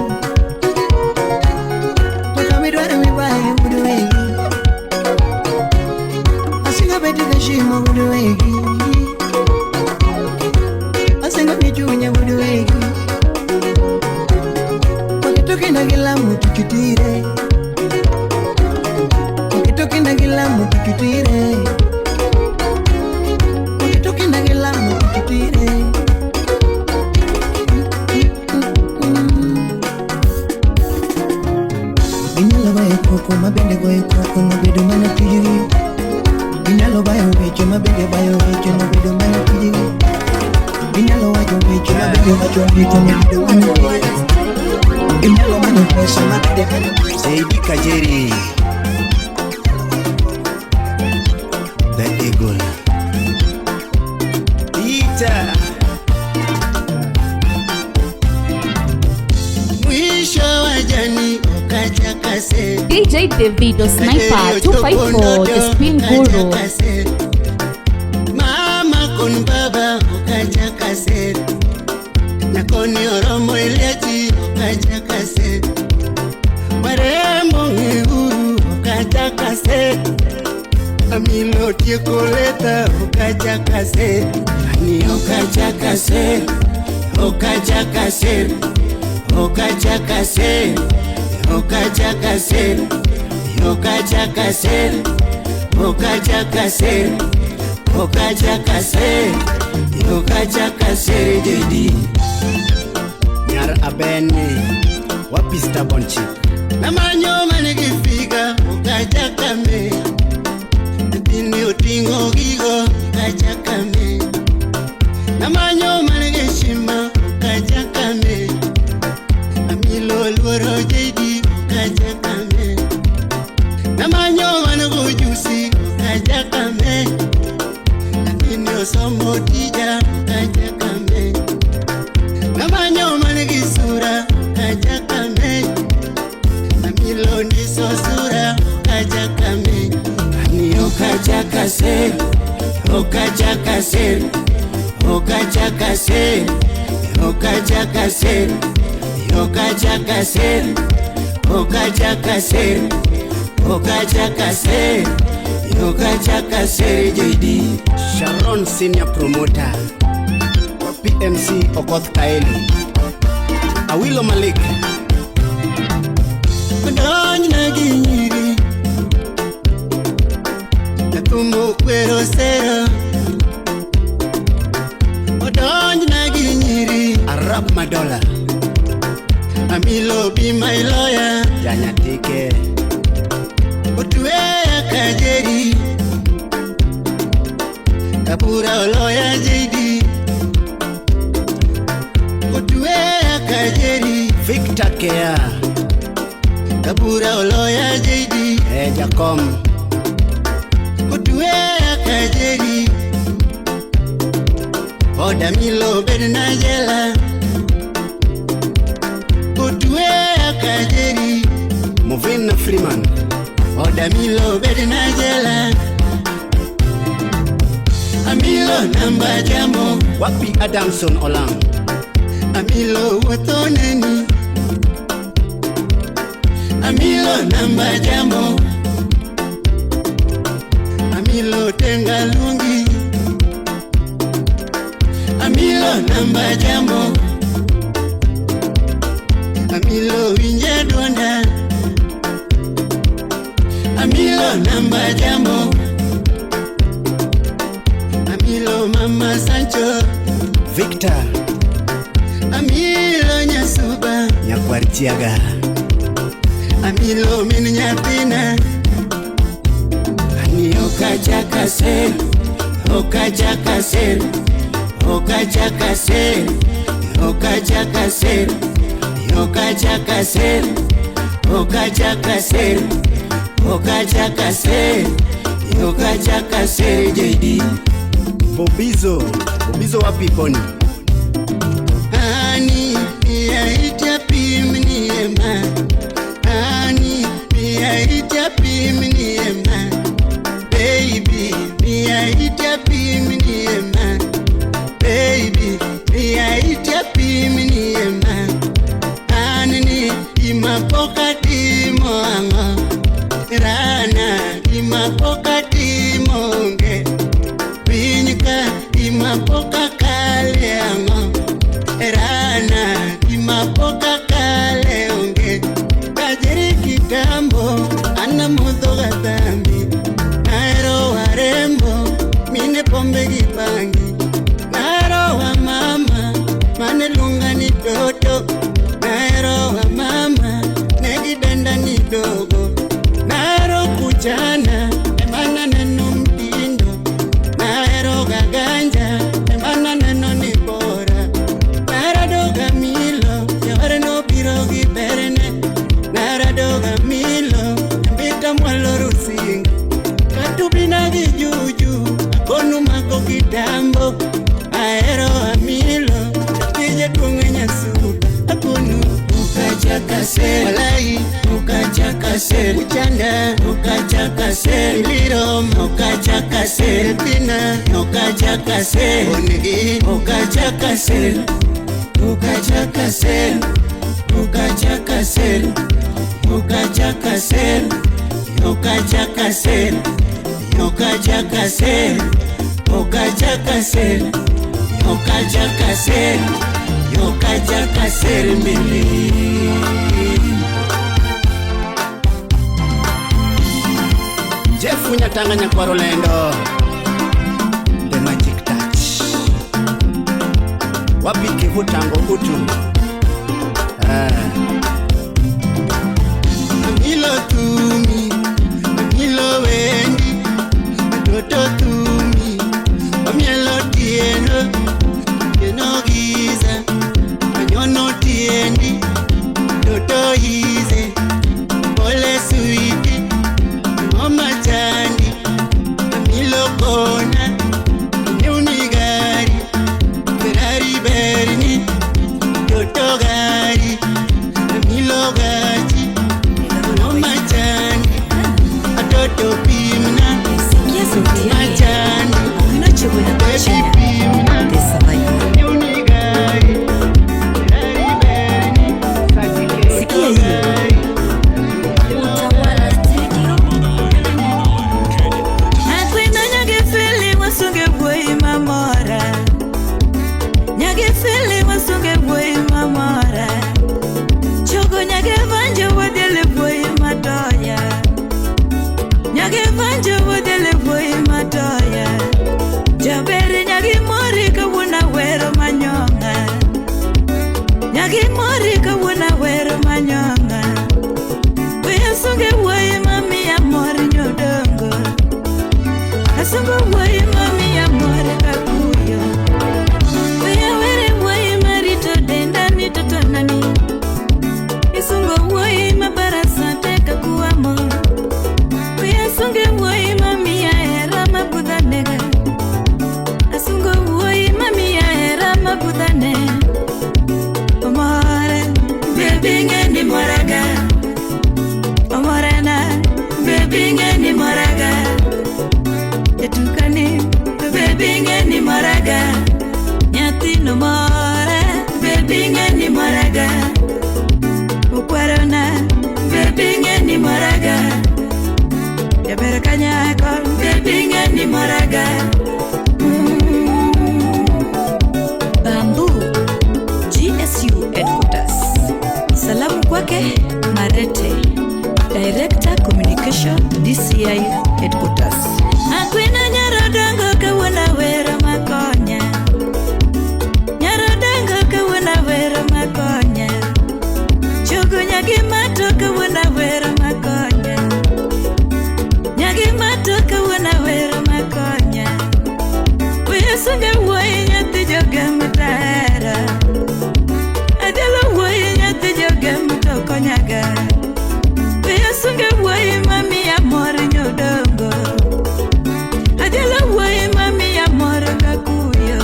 Maka midwaro mibaye wuod wegi. Asingo bedo ga shimo wuod wegi. Asingo ni chunya wuod wegi. Wakitukinda gilamu tuchutire. Wakitukinda koko ma bende goyo koko nobedo mana tijgi. Inyalo bayo weche ma bende bayo weche nobedo mana tijgi. Inyalo wacho weche ma bende wacho weche nobedo mana tijgi. Inyalo manyo pesa ma bende manyo pesa. JD Kajeri, The Eagle, Peter. Mwisho wa jani ukajakase. DJ Davido Sniper 254, the Spin Guru. Mama kon baba ukajakase. Nakoni oromo ileti ukajakase. Marembo nguru ukajakase. Amilo tiekoleta ukajakase. Ani ukajakase. Ukajakase. Ukajakase. Ukajakase. Ukajakase. Ukajakase. Ukajakase. Ukajakase JD. Nyar Abeni, wapi stubborn chick? Namanyo manigifika ukajakame. Dini otingo gigo ukajakame. Namanyo manigeshima ukajakame. Amilo luoro JD ukajakame. Namanyo managojusi ukajakame. Lakini osomo tija ukajakame. Namanyo manigisura ukajakame. Amilo ndiso sura ukajakame. Ani ukajakase, ukajakase, ukajakase, ukajakase, ukajakase, ukajakase, ukajakase, ukajakase JD. Sharon Senior Promoter, wapi MC Okoth Kaeli, Awilo Malik. Odonj na gi nyiri Natumo kwero sero. Odonj na gi nyiri Arab Madola, Amilo be my lawyer. Janyatike, Otweya kajeri Kabura oloya JD. Otweya kajeri Victor Kea, Kabura oloya JD. Jacom, Otweya kajeri Oda milo bed na jela. Otweya kajeri Movina Freeman, Oda milo bed na jela. Amilo namba jambo. Wapi Adamson Olang, Amilo wuotho neni. Amilo namba jambo. Amilo tenga lungi. Amilo namba jambo. Amilo winje duonda. Amilo namba jambo. Amilo mama Sancho. Victor Amilo nyasuba. Nyakwar Chiaga, Amilo min nyathina. Ani okajakase, okajakase, okajakase, okajakase, okajakase, okajakase, okajakase, okajakase JD. Bobizo, Bobizo wapi Boni? Ani mia itia pim ni ema. Ani mia itia pim ni ema. Baby mia itia pim ni ema. Baby mia itia pim ni ema. Ani ni imapoka timo ang'o. Rana imapoka timo onge. Piny ka imapoka kale ang'o. Rana imapoka kale onge. Kajeri kitambo ana mudho ga dhambi. Naero warembo mine pombe gi bangi. Naero wa mama mane luonga ni toto. Naero wa mama ne gidenda ni dogo. Okachakase Walai Okachakase Uchanda Okachakase Liro Okachakase Pina Okachakase Onegi Okachakase Okachakase Okachakase Okachakase Okachakase Okachakase Okachakase Okachakase Okachakase mili. Jeff Nyatanga Nyakwaro Lendo, The Magic Touch. Wapi kivutango utu? Amilo tumi, amilo wendi, toto tumi, amielo tieno, tieno giza, anyono tiendi, toto ize, pole suiti, ngoma chandi, amilo kona, neunigari, Ferrari berni, toto gari, amilo gachi. Sikia hiyo. Utawala Studio. Akwenda nyagefili wasunge bwei mamora. Nyagefili wasunge bwei mamora. Chogo nyagevanje wadele bwei matoya. Nyagevanje wadele bwei matoya. Jabere nyagimori kawuna wero manyonga. Nyagimori kawuna wero manyonga. Wesunge wuoyi mamiya mor nyodongo. Asungo wuoyi mamiya mor kakuyo. Weya were wuoyi marito denda ni totonani. Isungo wuoyi mabarasa te kakuamo. Weya sunge wuoyi mamiya hera mabudha nega. Asungo wuoyi mamiya hera mabudha ne. Omore, baby ng'eni moraga. Omorena, baby ng'eni moraga. Etukani, baby ng'eni moraga. Nyathino mora, baby ng'eni moraga. Okwarona, baby ng'eni moraga. Jaber ka nyako, baby ng'eni moraga. Bambu GSU Headquarters. Salamu kwake Marete, Director Communication DCI Headquarters. Akwina nyarodongo kawuono wero makonya. Nyarodongo kawuono wero makonya. Chogo nyagi mato kawuono wero makonya. Nyagi mato kawuono wero makonya. Wesunge wuoyi nyathi jogem tahera. Adhialo wuoyi nyathi jogem to konyaga. Wesunge wuoyi mamiya mor nyodongo. Adhialo wuoyi mamiya mor kakuyo.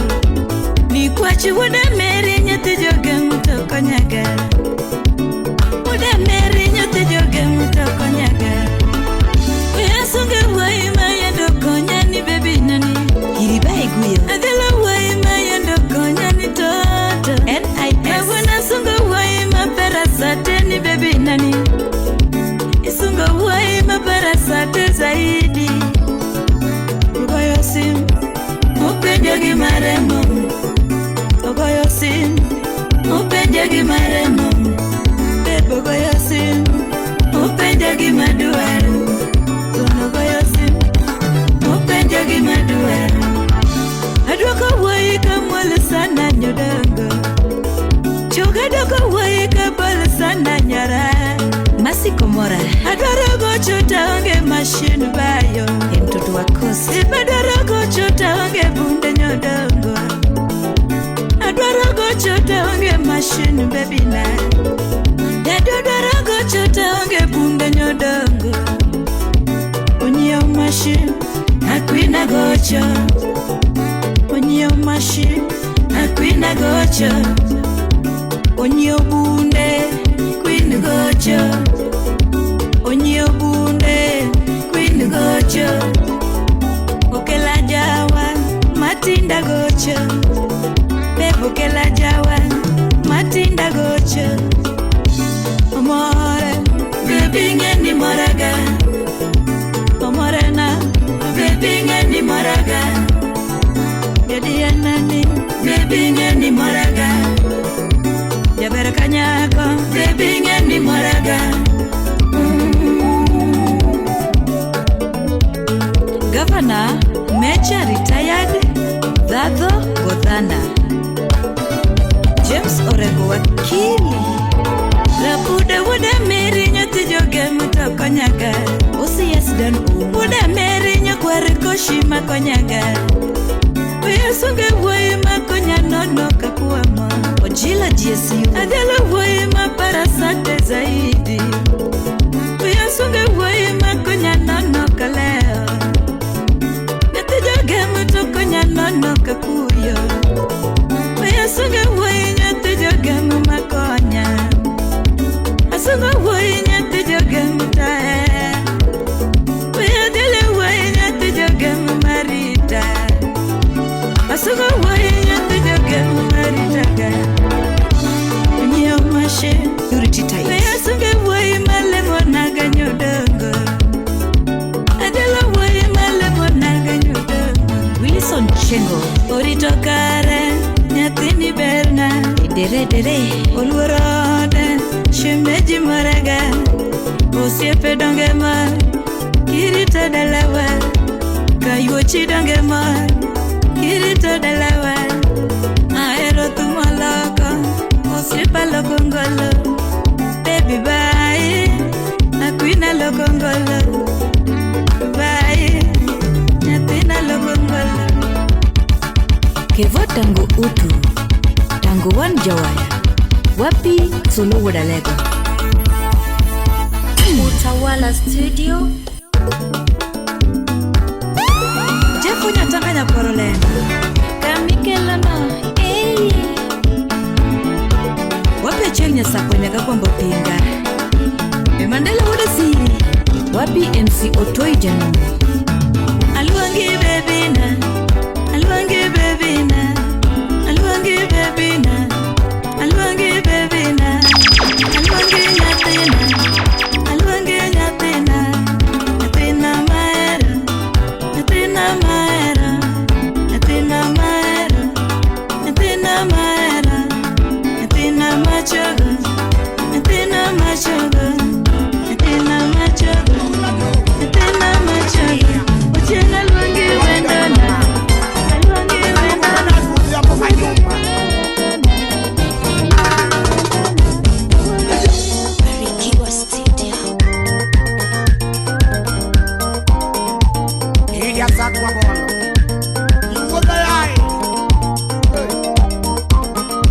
Nikwach wuoda Mary nyathi jogem to konyaga. Wuoda Mary nyathi jogem to konyaga. Wesunge wuoyi mayendo konya ni baby nani. Kiriba Iguyo, Adhialo wuoyi mayendo konya ni toto. NIS, Kawuono asungo wuoyi maparasate ni baby nani. Isungo wuoyi maparasate zaidi. Ogoyo sim, openjo gi maremo. Ogoyo sim, openjo gi maremo. Babe ogoyo sim, openjo gi madwaro. Thuon ogoyo sim, openjo gi madwaro. Adwoko wuoyi kamuol sana nyodongo. Choga doko wuoyi kabol sana nyara. Masi Komora, Adwaro gocho taonge mashin bayo. e mtoto wa Kosi, Adwaro gocho taonge bunde nyodongo. Adwaro gocho taonge mashin baby na. Dadu adwaro gocho taonge bunde nyodongo. Onyiew mashin, akwina gocho. Onyiew mashin, akwina gocho. Onyiew bunde, queen Baby ngeni moraga Omorena Baby ngeni moraga Jadianani Baby ngeni moraga Jaber kanyako Baby ngeni moraga. Governor Major retired Dhadho Godhana James Orengo wakili Rapude wude meri nyathi joge muto konyaga OCS Dan Uma Wude meri nyakwar koshi makonyaga Uyasunge wuoyi makonya nono kakuama Ojila GSU Adhialo wuoyi maparasate zaidi Uyasunge wuoyi makonya nono kaleo Nyathi joge muto konya nono kakuyo Uyasunge wuoyi nyathi joge makonya Asungo wuoyi nyathi joge mutae Uyadhile wuoyi nyathi joge marita Asungo wuoyi nyathi joge maritaga Nyiew mashe Purity Tight Uyasunge wuoyi malemo naga nyodongo Adhialo wuoyi malemo naga nyodongo Wilson Chengo Orito kare nyathini berna Dere dere Oluoro ode shemeji moraga Osiepe donge mor kirito dalawa Kayuochi donge mor kirito dalawa Ahero thum oloko osiepa loko ngolo Baby bye akwina loko ngolo Bye nyathina loko ngolo Kevo tangu utu Tangu wan jawaya Wapi Solo Wodalego Utawala Studio. Jeff Nyatanga nyakwaro lendo Kamikelano eh. Wapi achiel nyasako nyaka kwambo pinga E Mandela wuod Asili Wapi MC Otoi Janumu Aluongi bebina Aluongi bebina Aluongi bebina Aluongi bebina Aluongi nyathina Aluongi nyathina Nyathina mahero Nyathina mahero Nyathina mahero Nyathina mahero Nyathina machogo Nyathina machogo Nyathina machogo Nyathina machogo Ochieng' aluongi wendona Aluongi wendona Barikiwa Studio.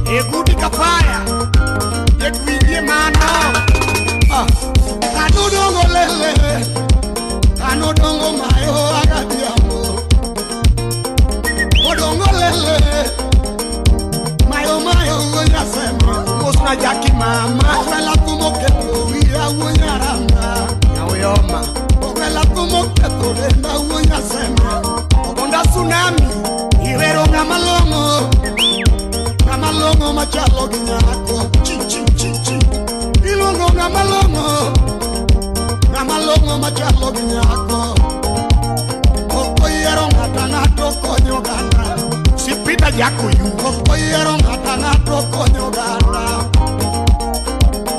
Egudi kapaya Yekwingie mano Kanodongo lele Kanodongo mayo agadiambo Odongo lele Mayo mayo nyasema Mosna jaki mama Ogwela kumoketo wiya wunyarama Nyauyoma Ogwela kumoketo denda wunyasema Ogonda tsunami Iwero ng'ama long'o Ng'ama long'o machalo gi nyako Chi chi chi chi Iluongo ng'ama long'o Ng'ama long'o machalo gi nyako Ok oyiero ng'ato ang'ato konyo oganda Sipita Jakoyu Ok oyiero ng'ato ang'ato konyo oganda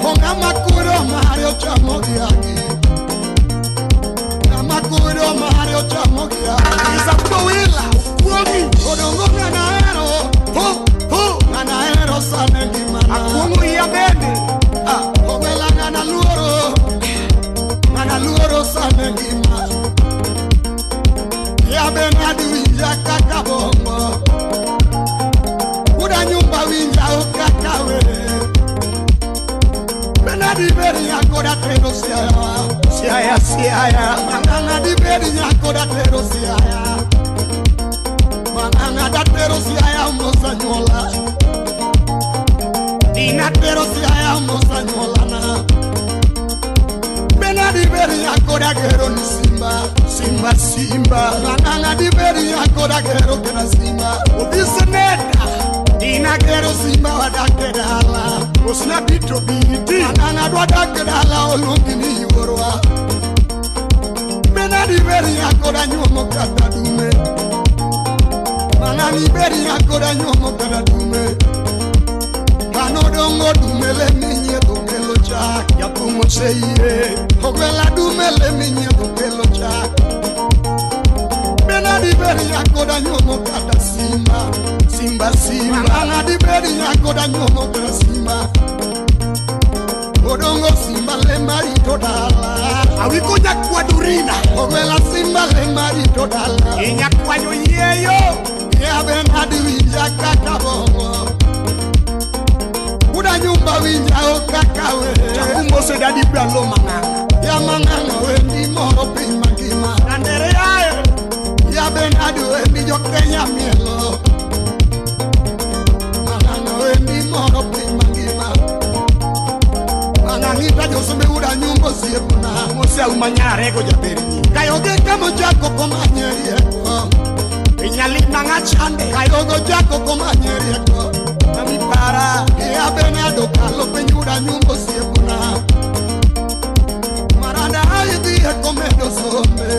O ng'ama kuro mare ochamo gi agi Ng'ama kuro mare ochamo gi agi Isakowila Kuomi Odongo ng'ana hero Ho ho Ng'ana hero sane ngimana Akuong'o iya bende Ah Ogwela ng'ana luoro Ng'ana luoro sane ngima Ya Benadi winja kaka bongo Uda nyumba winja okaka we Benadi beri nyakoda tero siaya Siaya siaya Manganga di beri nyakoda tero siaya Manganga da tero siaya mosa nyola Dina tero siaya mosa nyola na Benadi beri nyakoda gero ni simba Simba simba Manganga di beri nyakoda gero kena simba Obi seneta Inagero simba wadak e dala. Osna bito biti. Mang'ang'a dwa dak e dala oluongi ni yuorwa. Benadi beri nyakoda nyuomo kata dume. Mang'ang'i beri nyakoda nyuomo kata dume. Kanodongo dume le minyiedho kelo chak. Jathum oseyie. Ogwela dume le minyiedho kelo chak. Benadi beri nyakoda nyuomo kata simba. Simba simba. Mang'ang'a dibedi nyakoda nyuomo kata simba. Odongo simba le marito dala. Awiko nyakwadurina. Ogwela simba le marito dala. Inyakwanyo yieyo. Ya Benadi winja kaka bongo. Uda nyumba winja o kaka we. Chakumose dadi bralo mang'ang'a. Ya mang'ang'a wendi moro piny mangima. Andere yae. Ya Benadi wendi jo Kenya mielo. Mang'ang'a wendi moro piny mangima. Mang'ang'ita josombe uda nyumba osiepna. Mose auma nyarego jaberni. Kayoge kamochako komanye rieko. Inyali mang'achande. Kayogo chako komanye rieko. Mami para. Ya Benado kalo piny uda nyumba osiepna. Maranda ayo dhi e komedo sombe.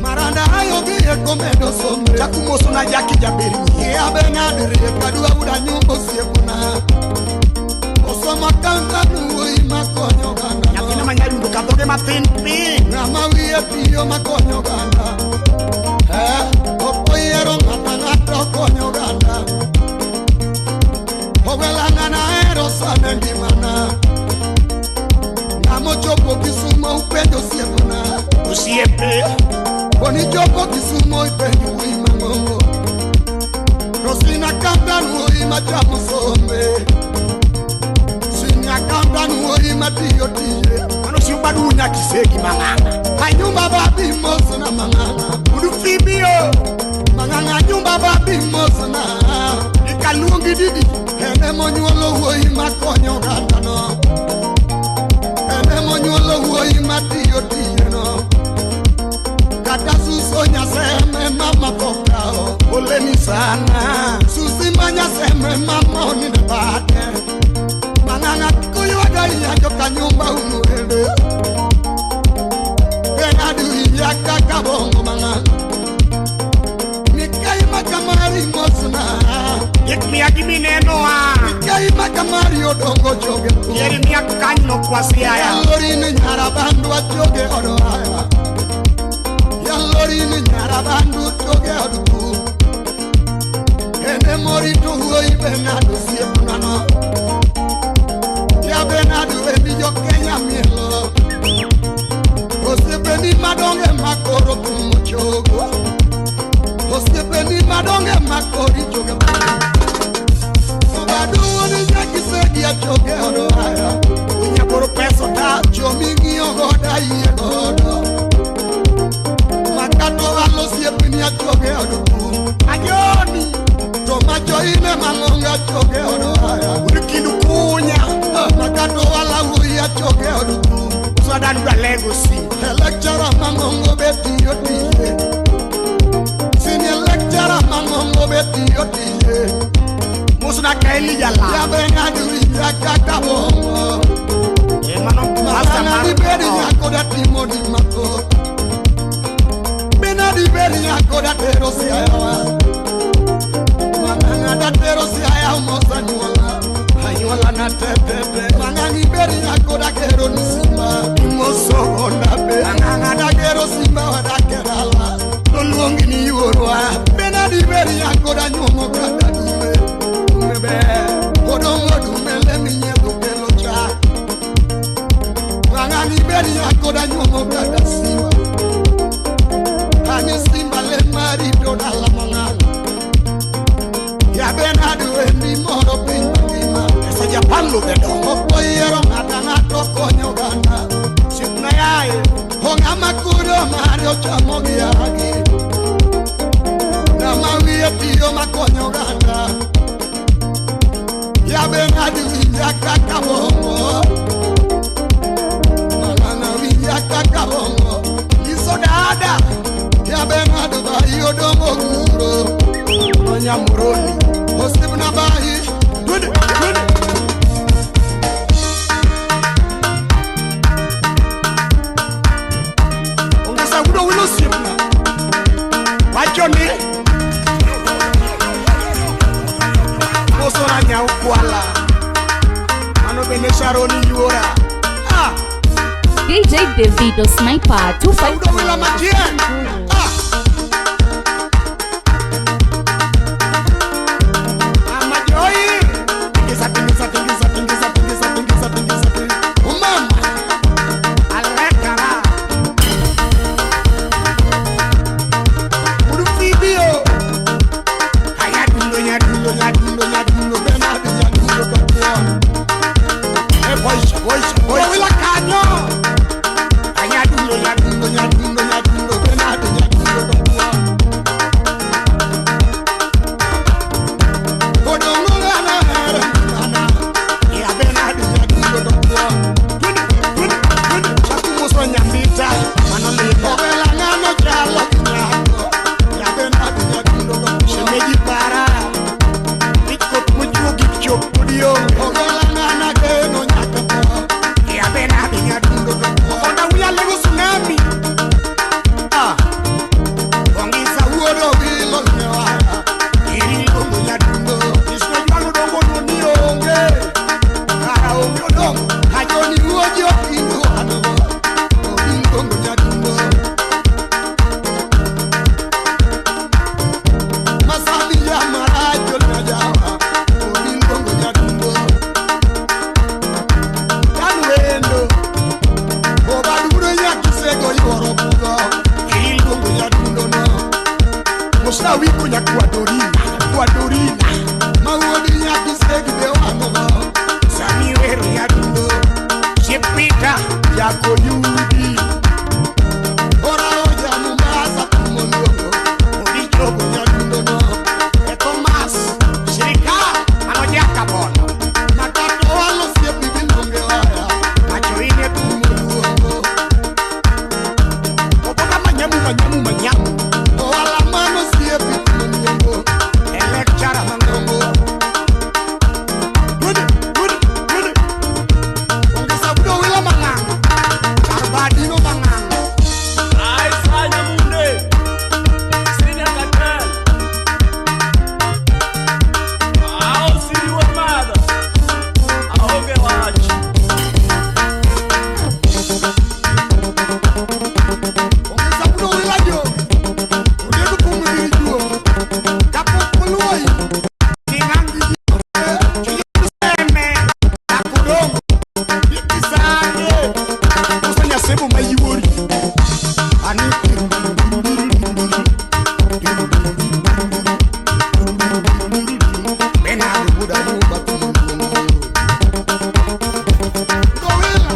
Maranda ayo dhi e komedo sombe. Chakumoso na jaki jaberni. Ya Benado riek adwa uda nyumba osiepna. Osomo kanga wuoyi makonyo oganda. Nyathina manyadundo kadhoge mathin piny. Ng'ama wiye tiyo makonyo oganda. Ok oyiero ng'ato ang'ata okonyo oganda. Ogwela ng'ana ahero sana e ngimana. Ng'ama ochopo Kisumo upenjo osiepna. Osiepe. Konichopo Kisumo ipenjo wuoyi mang'ongo. Rosina Kamdan wuoyi machamo sombe. Sina Kamdan wuoyi matiyo tije. Mano si ubadu nyakisegi mang'ang'a. Anyumba babi mosna mang'ang'a. Udu fibio. Mang'ang'a nyumba babi mosna. Ikaluongi didi. En emonyuolo wuoyi makonyo oganda no. En emonyuolo wuoyi matiyo tije no. Kata suso nyaseme mama pokao. Poleni sana. Susi ma nyaseme mama oninde bade. Mang'ang'a kuywaga iya joka nyumba unuende. Benadi winja kaka bongo mang'ang'a. Mikai makamari mosna. Gik miya gi minenoa. Mikai makamari odongo choge. Yieri miya kanyno kwasiaya. Yalori ni nyarabandu achoge odoaya. Yalori ni nyarabandu choge oduku. Ene morito wuoyi Benado osiepna no. Ya Benado wendi jo Kenya mielo. Osiepeni madonge makoro kumo chogo. Osiepeni madonge makori choge. Obadu ni nyakisegi achoge odoaya. Unyagoro peso ta. Joming'iyo godo ayie godo. Makato alo osiepni achoge oduku. Ajoni. To macho ine mang'ongo achoge odoaya. Udu kindu kunya. Makato ala wuoyi achoge oduku. Uswadanu da legosi. Lecturer mang'ongo be tiyo tije. Senior lecturer mang'ongo be tiyo tije. Mosna kaeli jala. Ya Benadi winja kaka bongo. Emano pasa Mang'ang'a mar. dibedi nyakoda timo ni mathoth. Benadi bedi nyakoda tero siayawa. Mang'ang'a datero siaya omosa anyuola. Anyuola na tetete. Mang'ang'i bedi nyakoda gero ni simba. Imoso gonda be. Mang'ang'a dagero simba wadak e dala. Noluongi ni yuorwa. Benadi bedi nyakoda nyuomo kata dume. Dume ber. Odongo dume le minyiedho kelo chak. Mang'ang'i bedi nyakoda nyuomo kata simba. Ani simba le marito dala mang'ang'a. Ya Benadi wendi moro piny mangima. Pesa Japan ludhe dongo. Ok oyiero ng'ato ang'ata okonyo oganda. Osiepna yaye. O ng'ama kudo mare ochamo gi yagi. Ng'ama wiye tiyo makonyo oganda. Ya Benadi winja kaka bongo. Mang'ang'a winja kaka bongo. Liso dada. Ya Benado ba odongo guro. Onyamuroni. Osibna bahi. Twende, twende. Ongeza udo wilo sipna. Wachoni. Mosora nyau kwala. Mano bene Sharoni yuora. Ah. DJ Davido Sniper 254. Udo wila majien. Ah. Mama Joy. Tingiza, tingiza, tingiza, tingiza, tingiza, tingiza, tingiza, tingiza. Umama. Alekara. Urufibio. Ayadundo, nyadundo, nyadundo, nyadundo, Bernardo, nyadundo, dokwa. Eh, boisha, boisha, boisha. Wila kanyo. Ayadundo, nyadundo, nyadundo, nyadundo, Bernardo, nyadundo, dokwa. Odongo ngana here ngana. Ya Bernardo, nyadundo, dokwa. Twende, twende, twende. Chakumuso nyambita, manolito. Obela ngano chalo kinyako. Ya Bernardo, nyadundo, dokwa. Shemeji para. Ikot mujugi chop udio. Obela ngana geno nyakato. Ya Bernardo, nyadundo, dokwa. Onda uya lego tsunami. Ah. Ongisa uodo bilo nyawara. Iri longo nyadundo. Isna jwalo dongo no ni onge. Kara onge odongo. Hajoni uojo indu anogo. Obingongo nyadundo. Masali ya marajo nyajawa. Obingongo nyadundo. Kanwendo. Obaduro nyakisego yuoro bugo. Iri longo nyadundo no. Musa wiko nyakwadorina. Kwadorina. Mawodi nyakisego be wangogo. Sami wero nyadundo. Chepita yakoyudi. Ora oja Mombasa kumoluongo. Odichogo nyadundo no. Etomas. Shirika anojaka bono. Matato walo siepi bilonge waya. Macho ine kumoluongo. Oboka manyamu manyamu manyamu. Owala mano siepi kumoluongo. Electura mangongo. Twende, twende, twende. Ongeza udo wila mang'ang'o. Karbadino mang'ang'o. Ongeza udo wila jo. Odedu kumudiri juo. Kapok oluoi. Kingangi jo. Chiyuseme. Akudongo. Ikisane. Uso nyasebo mayuori. Ani. Bena buda buba kumuluongo. Gowila.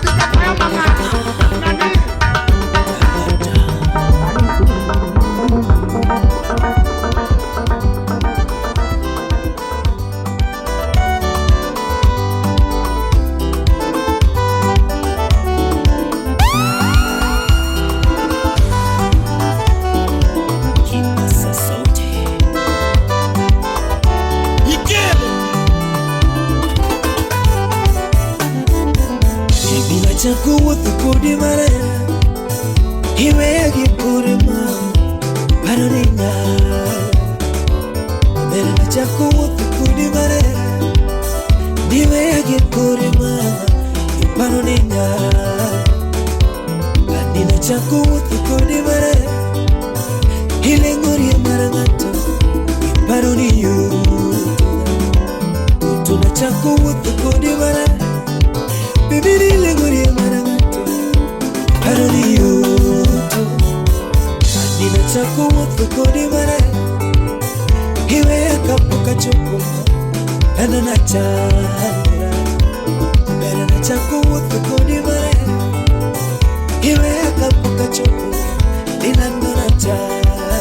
Dikapaya mang'ang'o. Nani? Kipaza sauti. Ikele. Bila chako wuotho kodi maler Iweya gi kore ma Paro ni nyal Ber na chako wuotho kodi maler Iweya gi kore ma Paro ni nyal Anina chako wuotho kodi maler Ileng'orie mar ng'ato Paro ni yot To nachako wuotho kodi maler Baby, nilengorie mara ng'ato Paro ni yoto Anina chako wuotho kodi maler Iweya kapok achopo Dhano nachandra Ber nachako wuotho kodi maler Iweya kapok achopo Nilando nachandra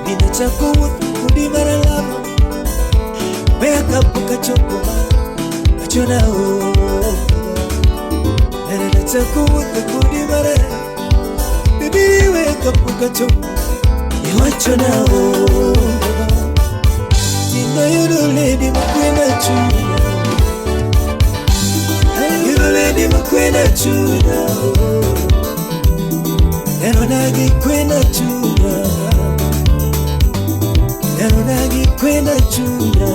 Ninachako wuotho kodi maralamo Weya kapok achopo Achona o Ber nachako wuotho kodi maler Baby, iweya kapok achopo Iwachona o Tino yudo lady makwena chunya. Ayudo lady makwena chunya. Ero nagi kwena chunya. Ero nagi kwena chunya.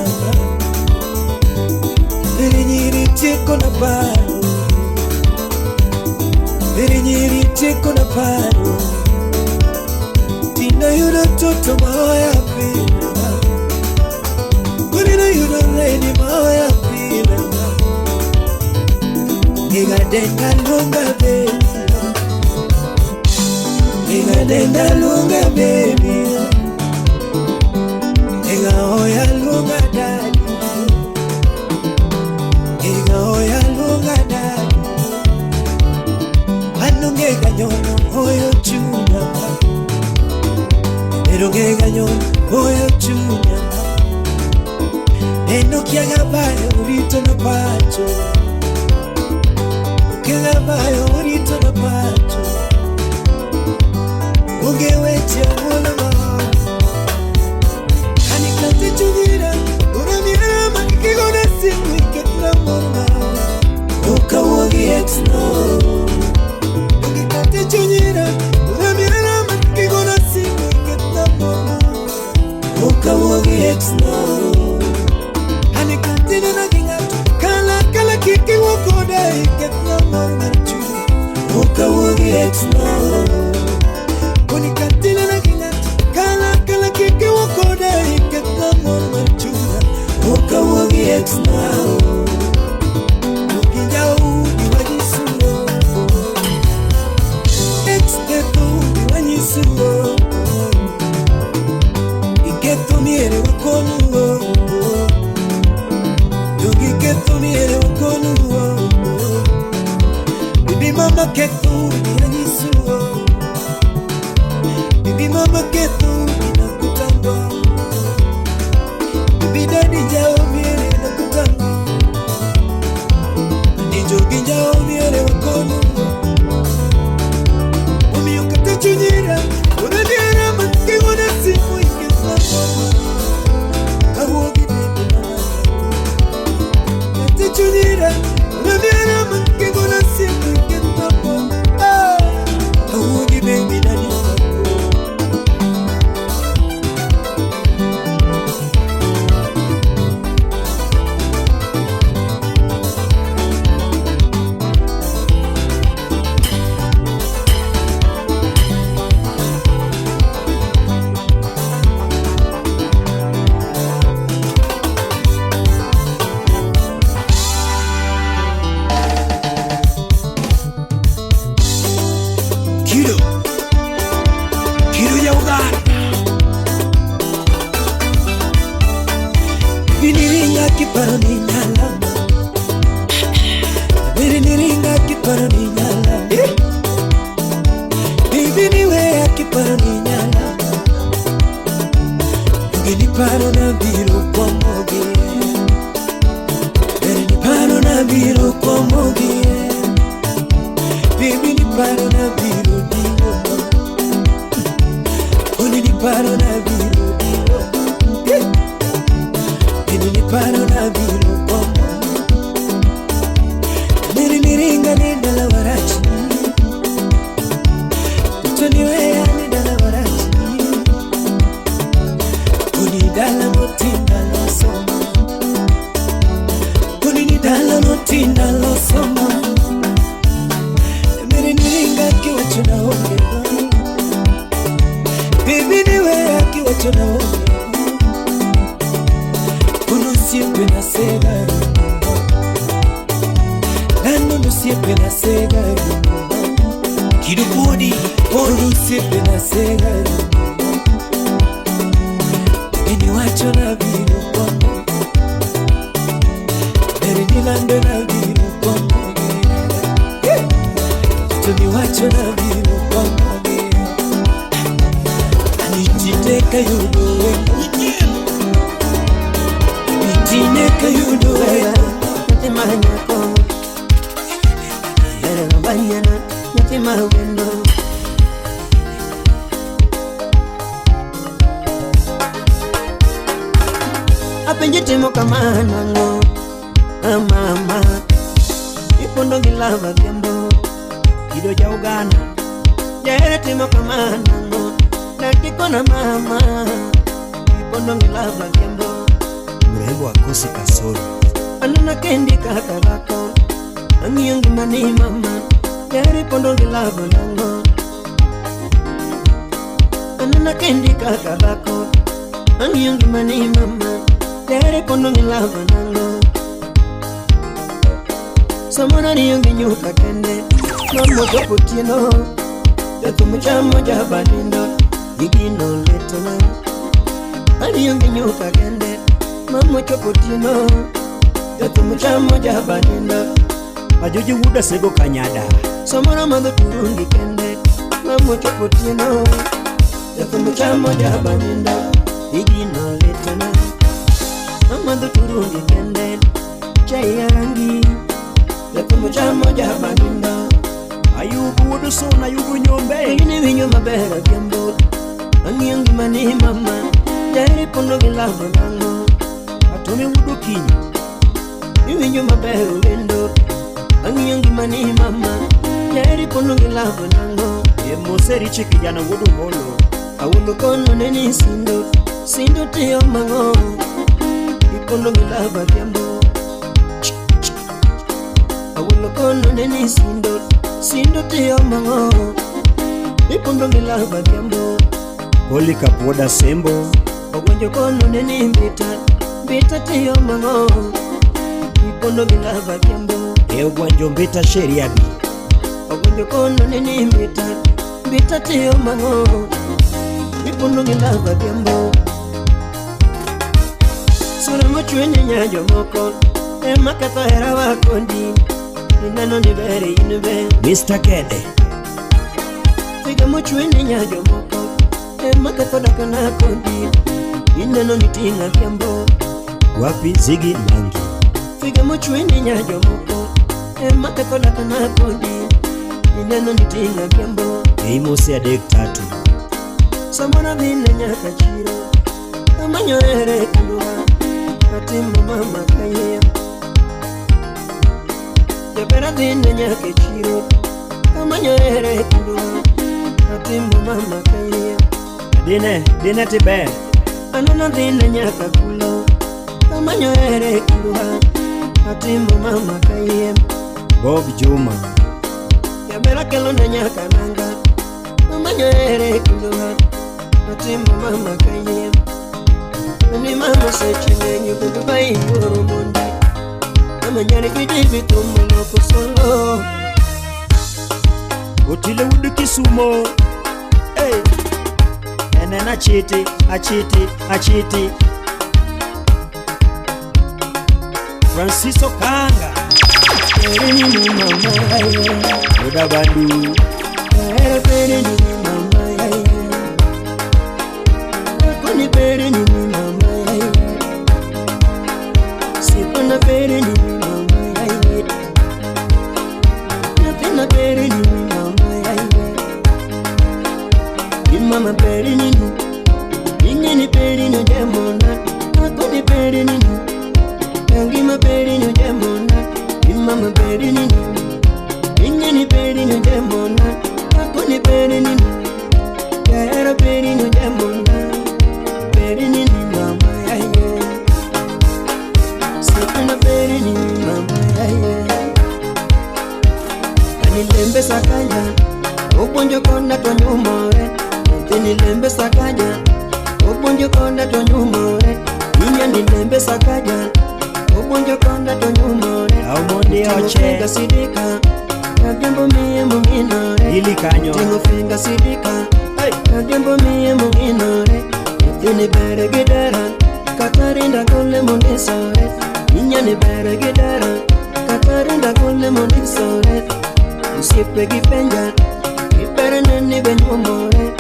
Eri nyiri tieko na paro. Eri nyiri tieko na paro. Tino yudo toto maoya pile. Tino yudo lady maoya pile. Ngiga denga lunga baby. Ngiga denga lunga baby. Ngiga oya lunga daddy. Ngiga oya lunga daddy. Anu ngiga nyono oyo chunya. Ero ngiga nyono oyo chunya. Eno kiaga bayo rito na pacho. Kiaga bayo rito na pacho. Oge weche mulo ma. Ani kante chunyira, ora mira ma kigona simu iketla morma. Okawuogi ex no. Oge kante chunyira, ora mira ma kigona simu iketla morma. Okawuogi ex no. Ani kante na ginga kala kala kiki wokoda iketla morma chu. Okawuogi ex no. Koni kantila na ginga kala kala kiki wokoda iketla morma chu. Okawuogi ex no. Iketo miere wakonuo. Iketo miere wakonuo. Bibi mama keto nyisuo. Bibi mama keto nakutanga. Bibi daddy jao miere nakutanga. Nijogi jao miere wakonuo. Omiyo kata chunyira, unadiera matkigona simu iketla mama. Kawuogi baby mama. Kata chunyira, unadiera matkigona simu iketla mama. Kawuogi baby daddy. Kido Kido ya Uganda. Biniringa kiparo ni nyalama. Biniringa kiparo ni nyalama. Biniwe kiparo ni nyalama. Bini paro na biro kwa mogi. Bini paro na biro kwa mogi. Bini paro na biro diwo. Oni paro na biro diwo. Bini paro na biro kwa mogi. Bini niringa ni dala warachi. Utoniwea ni dala warachi. Kuni dala motinda losoma. Kuni ni dala motinda losoma. Bini niringa kiwacho na onge. Bibi niwea kiwacho na onge. Kuno siempre na sega. Nano no siempre na sega. Kido body Kuno siempre na sega. Bini wacho na biro kwa. Bini nilando na biro kwa. Tuni wacho na biro kwa. Anititeka yudo wendo. Nitineka yudo wendo. Mutima nyako. Yere banyana mutima wendo. Itimo kamano ang'o mama ipondo gi lava dhiambo Kido ja Uganda Jahera timo kamano ang'o dakikona mama ipondo gi lava dhiambo Mrembo akose kasoro Anena kendi kaka dhako ang'iyo ngimani mama jahera ipondo gi lava nang'o Anena kendi kaka dhako ang'iyo ngimani mama jahera ipondo gi lava nang'o Samoro nionge nyuka kende mama chopo otieno jathum chamo jabanindo gigino letona Anionge nyuka kende mama chopo otieno jathum chamo jabanindo Ajoji wuda sego kanyada Samoro madho turungi kende mama chopo otieno jathum chamo jabanindo gigino letona Amadho turungi kende chai ya rangi jathum chamo jabanindo Ayubu wuod Suna Ayubu Nyombe Ini winjo maber adhiambo ang'iyo ngimani mama jahera ipondo gi lava nang'o Atome wuod Okinyi Iwinjo maber olendo ang'iyo ngimani mama jahera ipondo gi lava nang'o E Mose Richi kijana wuod Omolo Awuondo kono ne ni sindo sindo tiyo mang'o ipondo gi lava adhiambo Awuondo kono ne ni sindo sindo tiyo mang'o ipondo gi lava adhiambo Polycarp wuod Asembo Ogwenjo kono ne ni mbita mbita tiyo mang'o ipondo gi lava adhiambo E Ogwanjo Mbita Sheriabi Ogwenjo kono ne ni mbita mbita tiyo mang'o ipondo gi lava adhiambo Sura mochwenye nya jomoko ema ketho herawa kodi ineno ni ber in be Mr. Kede Figa mochwenye nya jomoko ema ketho dakna kodi ineno ni ting'a adhiambo Wapi Ziggy Mangi Figa mochwenye nya jomoko ema ketho dakna kodi ineno ni ting'a adhiambo E Mose adek tatu Samoro dhine nyaka chiro amanyo here kindwa atimo mama kayiem Jaber adhine nyaka e chiro amanyo here kindwa atimo mama kayiem Dine, dine tiber Aneno dhine nyaka kulo amanyo here kindwa atimo mama kayiem Bob Juma Jaber akelone nyaka nanga amanyo here kindwa atimo mama kayiem Ni mama seche ng'eny bedo ba iwuoro mondi Mama nyare gi David omoloko solo Otile wuod Kisumo Hey Enen achiti, achiti, achiti Francisco Kanga Pere ni ni mama yaye Oda Bandu Pere pere ni ni mama yaye Akoni pere ni ni mama yaye Sipona pere ni ni mama yaye Nyathina pere ni ni mama yaye Ni mama pere ni ni Ingeni pere ni jamona Akoni pere ni ni Ngima pere ni jamona Ni mama pere ni ni Ingeni pere ni jamona Akoni pere ni ni Jahera pere ni jamona Pere ni ni mama yaye Sipona pere ni ni mama yaye Anilembe sakaja Opuonjo konda to nyumore Nyathini lembe sakaja Opuonjo konda to nyumore Inya ni lembe sakaja Opuonjo konda to nyumore Omondi Oche Finga sidika Adhiambo miye mong'inore Ili kanyo Ting'o finga sidika Adhiambo miye mong'inore Nyathini ber gi dera Kata rinda gole mondisore Inya ni ber gi dera Kata rinda gole mondisore Osiepe gi penja Iperne ni be nyuomore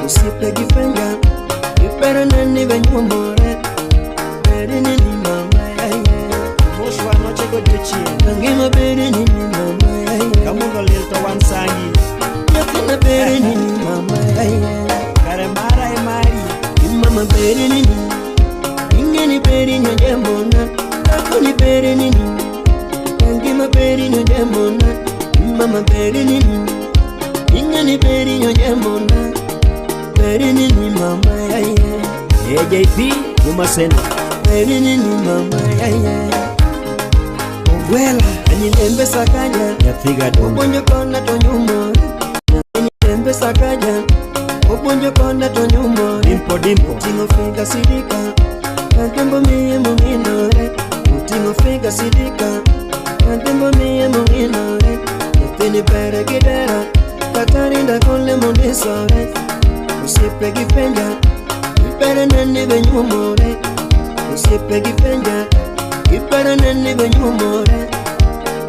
Osiepe gi penja Iperne ni be nyuomore Beri ni ni mama yaye Moshwa nochego odiochieng' Ngima beri ni ni mama yaye Kamundo liel to wan sangi Nyathina beri ni ni mama yaye Kare mara e mari Mama beri ni ni Ingeni beri ni Mama beri nini ingani beri nyonyembona beri nini mama yaye AJP Umasena beri nini mama yaye Ogwela Anyimbe sakaja Nyathiga dongo Obonjo kona to nyumo Anyimbe sakaja Obonjo kona to nyumo Dimpo dimpo Tingo figa sidika Katembo miye munginore Tingo figa sidika Katembo miye munginore Nyathini pere gidera Katarinda kole mondisore Osiepe gi penja Ipere neni be nyumore Osiepe gi penja Ipere neni be nyumore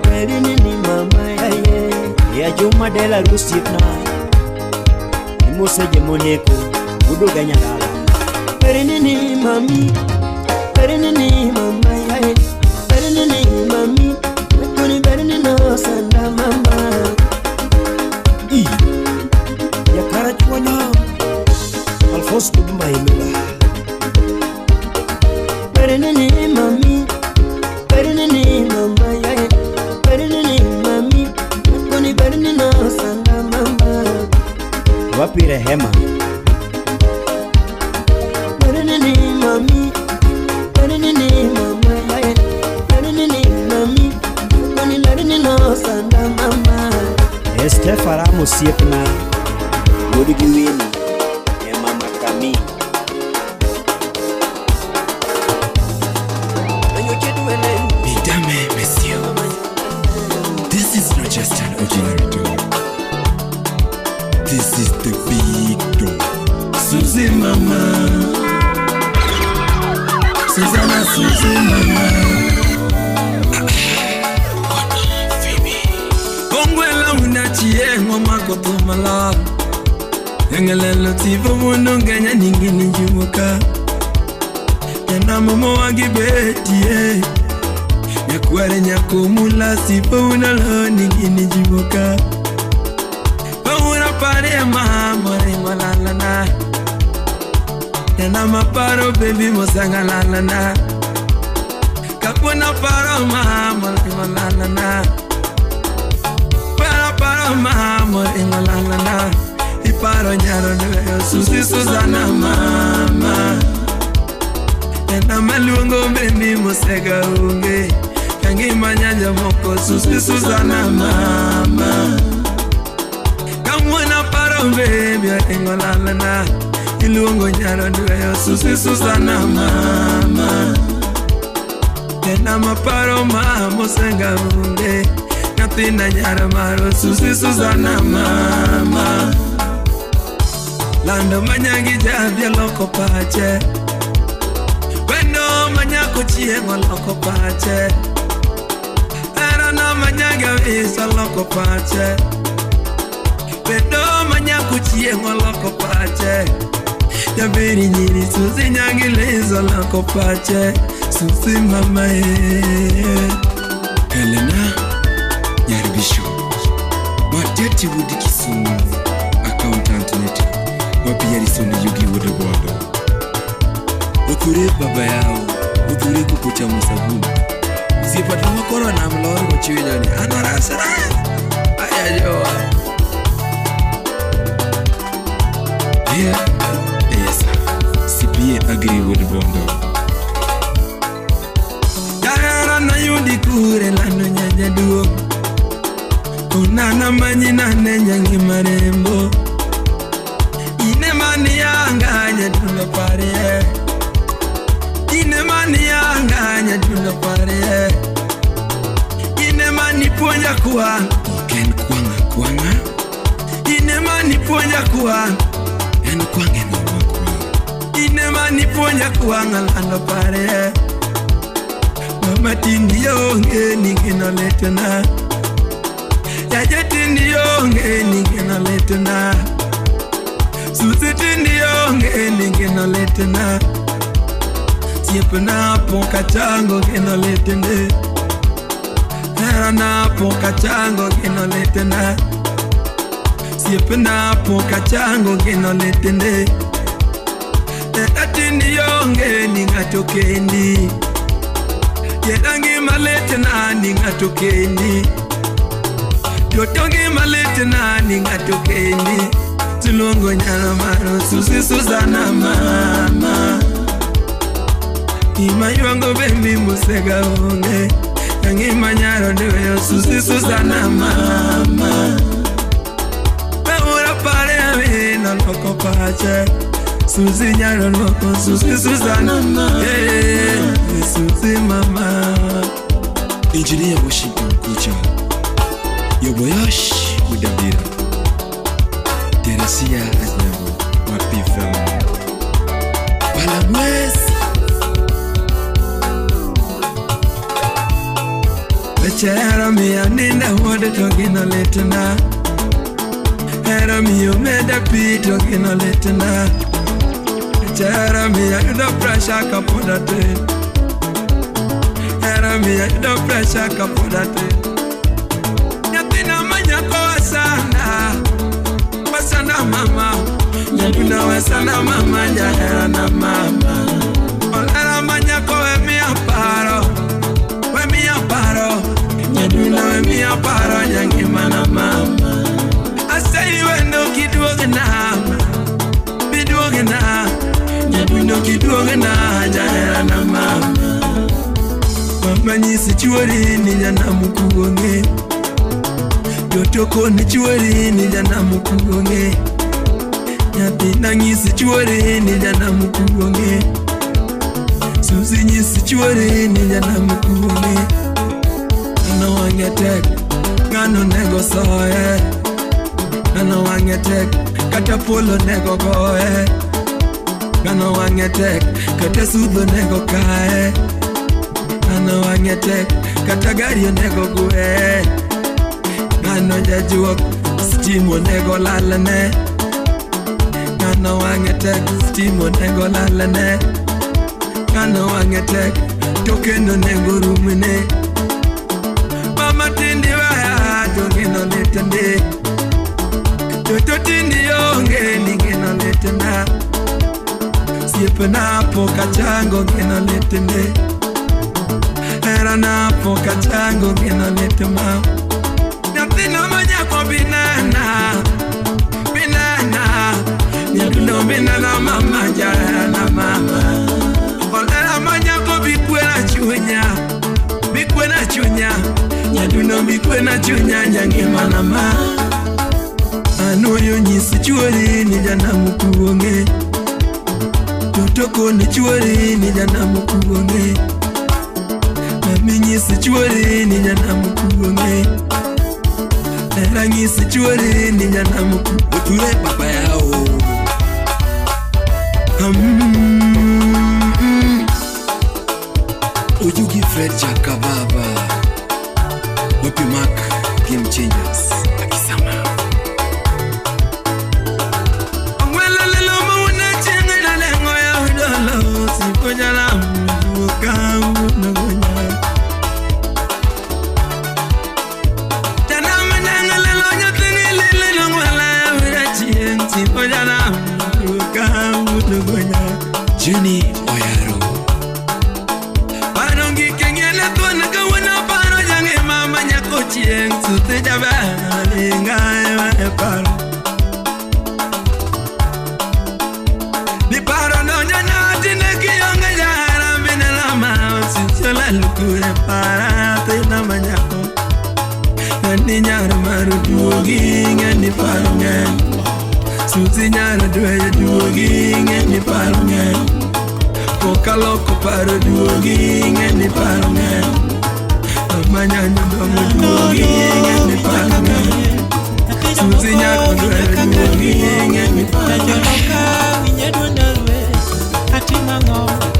Beri nini mama yaye Ya Juma Dela Rusiepna Imose Jemoneko Udoga Nyandala Beri nini mami Beri nini mama yaye Beri nini mami Mekuni beri nino sanda mama I Yakara chuana Alphonse Kuduma Iluga Beri nini mami Beri nini mama yaye Beri nini mami Mekuni beri nino sanda mama Wapi Rehema Beri nini mami Beri nini mama yaye Beri nini mami Mekuni beri nino sanda mama Estefara Osiepna Wuod gi Wini e Mama Kami Mesdames, Messieurs, this is not just an ordinary dog. This is the big dog. Suzy Mama, Susanna Suzy Mama. Ongwela unachie ngoma kotumala. Engelelo tivo munongenya ningini njimuka. Yana momo wangibetie. Nyakware nyakumula sipo unalo ningini njimuka. Paura pare mama ringolalana. Yana maparo baby mosangalalana. Kakuna paro mama ringolalana. Para paro mama ringolalana. Iparo nyaro nweyo Susi Susanna mama. Yana maluongo bendi mosega unge. Kangi manyanja moko Susi Susanna mama. Kamwana paro baby ringolalana. Iluongo nyaro nweyo Susi Susanna mama. Yana maparo mama mosega unge. Nyathina nyaro maro Susi Susanna mama. Lando manyangi javya loko pache. Wendo manyako chiengo loko pache. Erana manyaga visa loko pache. Wendo manyako chiengo loko pache. Jabiri nyiri Susi nyangi lezo loko pache. Susi mama e Helena Nyaribisho Mateti Wudi Kisumu Accountant Neti Wapi Harrison Yugi Wude Bondo Ukure baba yao Ukure kukucha musabuni Zipata makoro na mloro chiwinyani Anorasa Aya joa Yeah Yes CPA Agri Wude Bondo Yahara na yudi kure lano nyanya duo Kunana manyina nenyangi marembo Ine mani yanga nyadulo pare Ine mani yanga nyadulo pare Ine mani puonja kuwa Oken kwanga kwanga Ine mani puonja kuwa En kwange no makwa Ine mani puonja kuwa ngalando pare Mama tindi yonge nigeno letona Yaje tindi yonge nigeno letona Susi tindi yonge nigeno letona Siepena poka chango geno letene Herana poka chango geno letena Siepena poka chango geno letene Tindi yonge ningatokeni Yedangi malete na ningatokeni Toto ngima litna ni ng'ato kendi Tuluongo nyalo maro Susi Susana mama Ima ywango bembi musega onge Ngima nyaro deweyo Susi Susana mama Meura pare awino loko pache Susi nyaro loko Susi Susana yeah, Susi mama Engineer Washington Kucha Yoboyosh Mudabira Teresia Adnabo Wapi Film Balamwezi Hero miyo ninda wuode to gino litna Hero miyo meda pi to gino litna Hero miyo yudo pressure kapod atin Hero miyo yudo pressure kapod atin Nyathina manyako wasana Wasana mama Nyathina wasana mama Jahera na mama Olera manyako we miya paro We miya paro Nyaduna we miya paro nyangima na mama Asai wendo kiduoge na Biduoge na Nyadundo kiduoge na Jahera na mama Mama nyisi chuori ni jana mukuonge Jotoko ni chuori ni jana mukuonge Nyathina nyisi chuori ni jana mukuonge Susi nyisi chuori ni jana mukuonge Ng'ano wang'e tek, ng'ano nego soye Ng'ano wang'e tek, kata polo nego goye Ng'ano wang'e tek, kata sudho nego kae Ng'ano wang'e tek, kata gari onego gwe Ng'ano jajuok, stima onego lalne Ng'ano wang'e tek, stima onego lalne Ng'ano wang'e tek, to kendo onego rumne Mama tindi waya to gino litende Toto tindi onge ni gino litena Siepena pok achango gino litende Herana pok achango gino litema Nyathina manyako binana Binana Nyadundo binana mama jahera mama Olera manyako bikwena chunya Bikwena chunya Nyadundo bikwena chunya nyangima na ma Anuoyo nyisi chuori ni jana mukuonge Totoko ni chuori ni jana mukuonge Mami nyisi chuori ni jana mukuonge Era nyisi chuori ni jana mukuonge Oture baba yao Ojugi Fred Jakababa Wapi Mark Game Changers Akisama Ongwela lelo mauna chenga na lengo ya udolo Sikonya la mduka unagonya Tana mananga lelo nyatini lele nongwela ura chien Sikonya la mduka unagonya Jenny Oyaro Parongi kengele tuana kawana paro jange mama nyako chieng sute jabali ngai paro Ni paro no nyana tine kionge jara bine la ma sitiola lukure para tena manyako Ni nyar maru duogi ngeni paro ngen Suti nyar dwe duogi ngeni paro ngen Pokaloko paro duogi ngeni paro ngen Manyanya domo duogi ngeni paro ngen Suti nyar dwe duogi ngeni paro ngen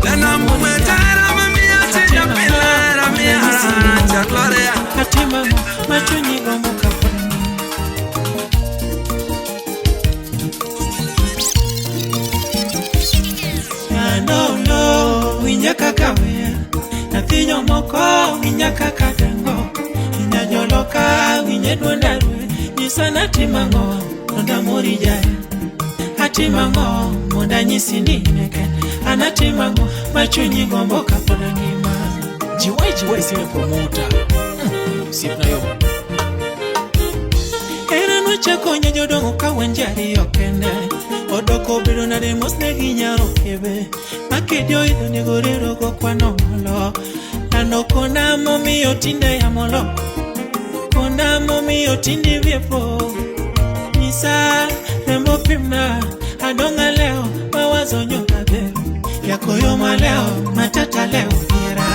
Tena mumetara mamia chinja pilara mia chaklorea Atimango machunyi gombo kaponi No, winja kaka wer Nyathi jomoko winja kaka dengo Winja joloka winja duonda rwe Nyisa natimango mondo amori jae Atimango mondo anyisi ni neke Anatimango machunyi gombo kapod angima Jiwai jiwai sine promoter Sip na yo Wachako nya jodongo ka wan ji ariyo kende. Odoko bedo nade mos ne gi nyaro kebe. Makedi oidho nego rero go kwano molo. Lando kona momiyo tinde yamolo. Kona momiyo tinde viepo. Nyisa rembo pimna. Adonga leo mawazo nyoka be. Yakoyo maleo matata leo viera.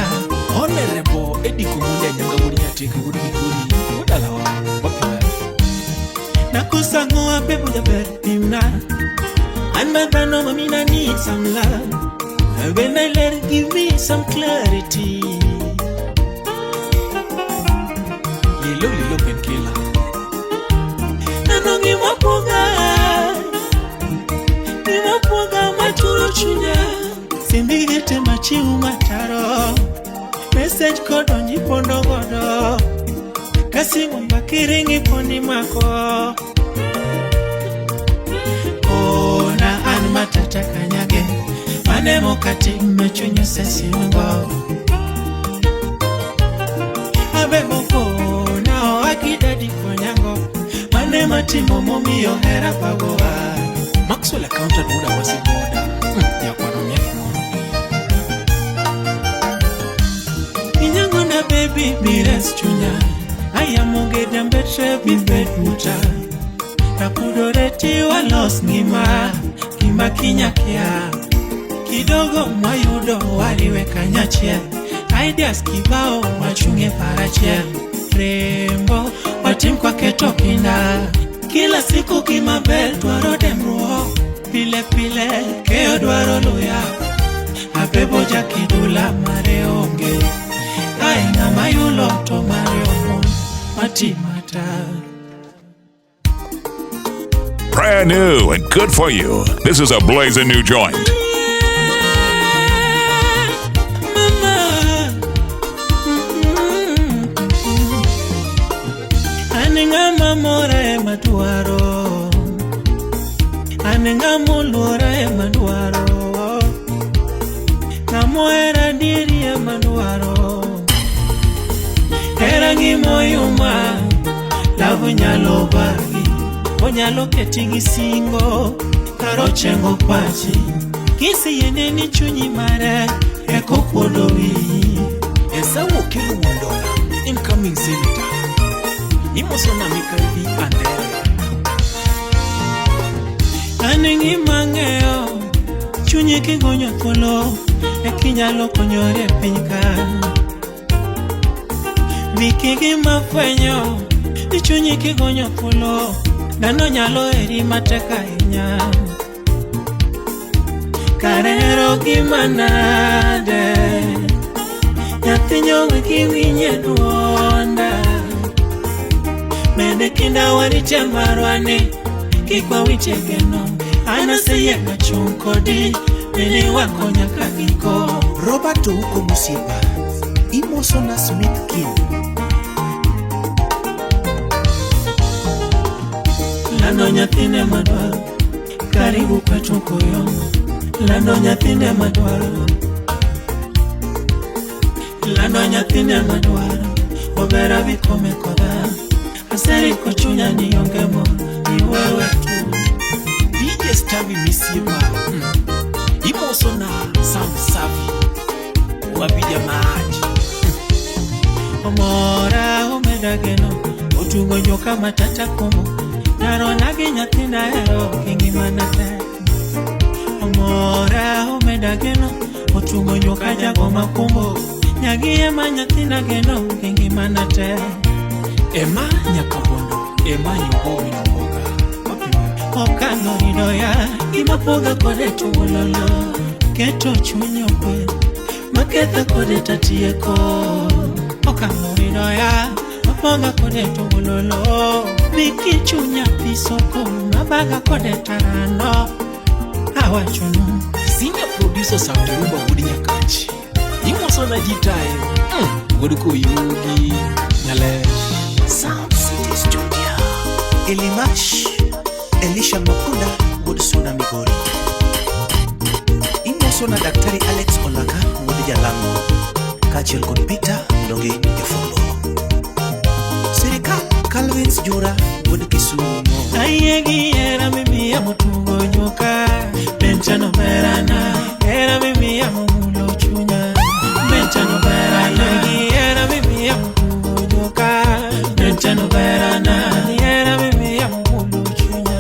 Honorable Eddie Kumundi Anyanga wuod Nyatike wuod Migori wuod Dalawa wapi Nakosa ngoa pepo jaber pimna. An madhano mamina need some love. When I let it give me some clarity. Lilo Lilo Penkila Nano gima puoga maturo chunya. Simbigete machiu mataro. Message kodonji pondo godo. Kasimu makiringi pondi mako. Ona an matata kanyage. Mane mokati mechunyo sesingo. Abe moko na oakidadi konyango. Mane matimo momiyo hera pagoa. Maxwell accountant wuod Awasi Boda nyakwano miek moro. Inyango na baby bires chunya. Ayamonge jambetre bibet muta. Takudoreti walos ngima. Ngima kinyakia. Kidogo mwayudo waliwe kanyachiel. Ideas kibao wachunge parachiel. Rembo watim kwa keto kinda. Kila siku kimaber dwaro demruok. Pile pile keyo dwaro luya. Abebo jakidula mare onge. Kae ng'ama yulo to mare omon. Matimata. Brand new and good for you. This is a blazing new joint. Mama. An ng'ama mora ema dwaro. An ng'ama oluora ema dwaro. Ng'ama ohero adieri ema dwaro. Hera gimoyuma, love nyalo bagi. Onyalo keti gi singo, kar ochengo pachi. Kisiyiene ni chunyi mare, eko kuodo wiyi. Esau Okello Wuondola incoming senator. Imoso na Mikayi Andere. An gima ang'eyo, chunyi kigonyo thuolo, ekinyalo konyori e piny ka. Viki gima fwenyo, ni chunyi kigonyo thuolo, dhano nyalo heri matek ahinya. Kare hero gima nade, nyathi nyowe kiwinje duonda. Mede kinda warite marwa ni, kik wawite geno. An aseyie chung' kodi, mine wako nyaka giko. Robert Ouko Musiepa, imoso na Smith King. Lando nyathine madwaro, karibu kwetu Koyoma. Lando nyathine madwaro, lando nyathine madwaro, obera vikome kodha. Aseriko chunya ni onge mor, ni wewe tu. DJ Stavi Misiepa imoso na Sam Savi wapija maji. Omora omeda geno, otungo nyoka matata komo. Narona gi nyathina hero kingimana te. Omora omeda geno, otungo nyoka jago makumbo. Nyagi ema nyathina geno kingimana te. Ema nyakabondo, ema nyugo minogoga. Okano idoya, gima poga kode tuololo. Keto chuny okwe, maketha kode tatieko. Okano idoya, mapoga kode tuololo. Viki chunya pisoko, mabaga kode tarano. Awachonu. Senior producer Sauti Rumba wuod Nyakachi. Imoso na jitayo. Wuod Koyugi, Nyale. Sound City Studio. Elimash, Elisha Makunda, wuod Suna Migori. Imoso na Daktari Alex Olaka, wuod Jalango. Kaachiel kod Peter Ndonge Jafwambo. Sirikal Calvins Jura, wuod Kisumo. motugo nyuka Menchano berana Era mimiya momulo chunya Menchano berana Era mimiya motugo nyuka Menchano berana Era mimiya momulo chunya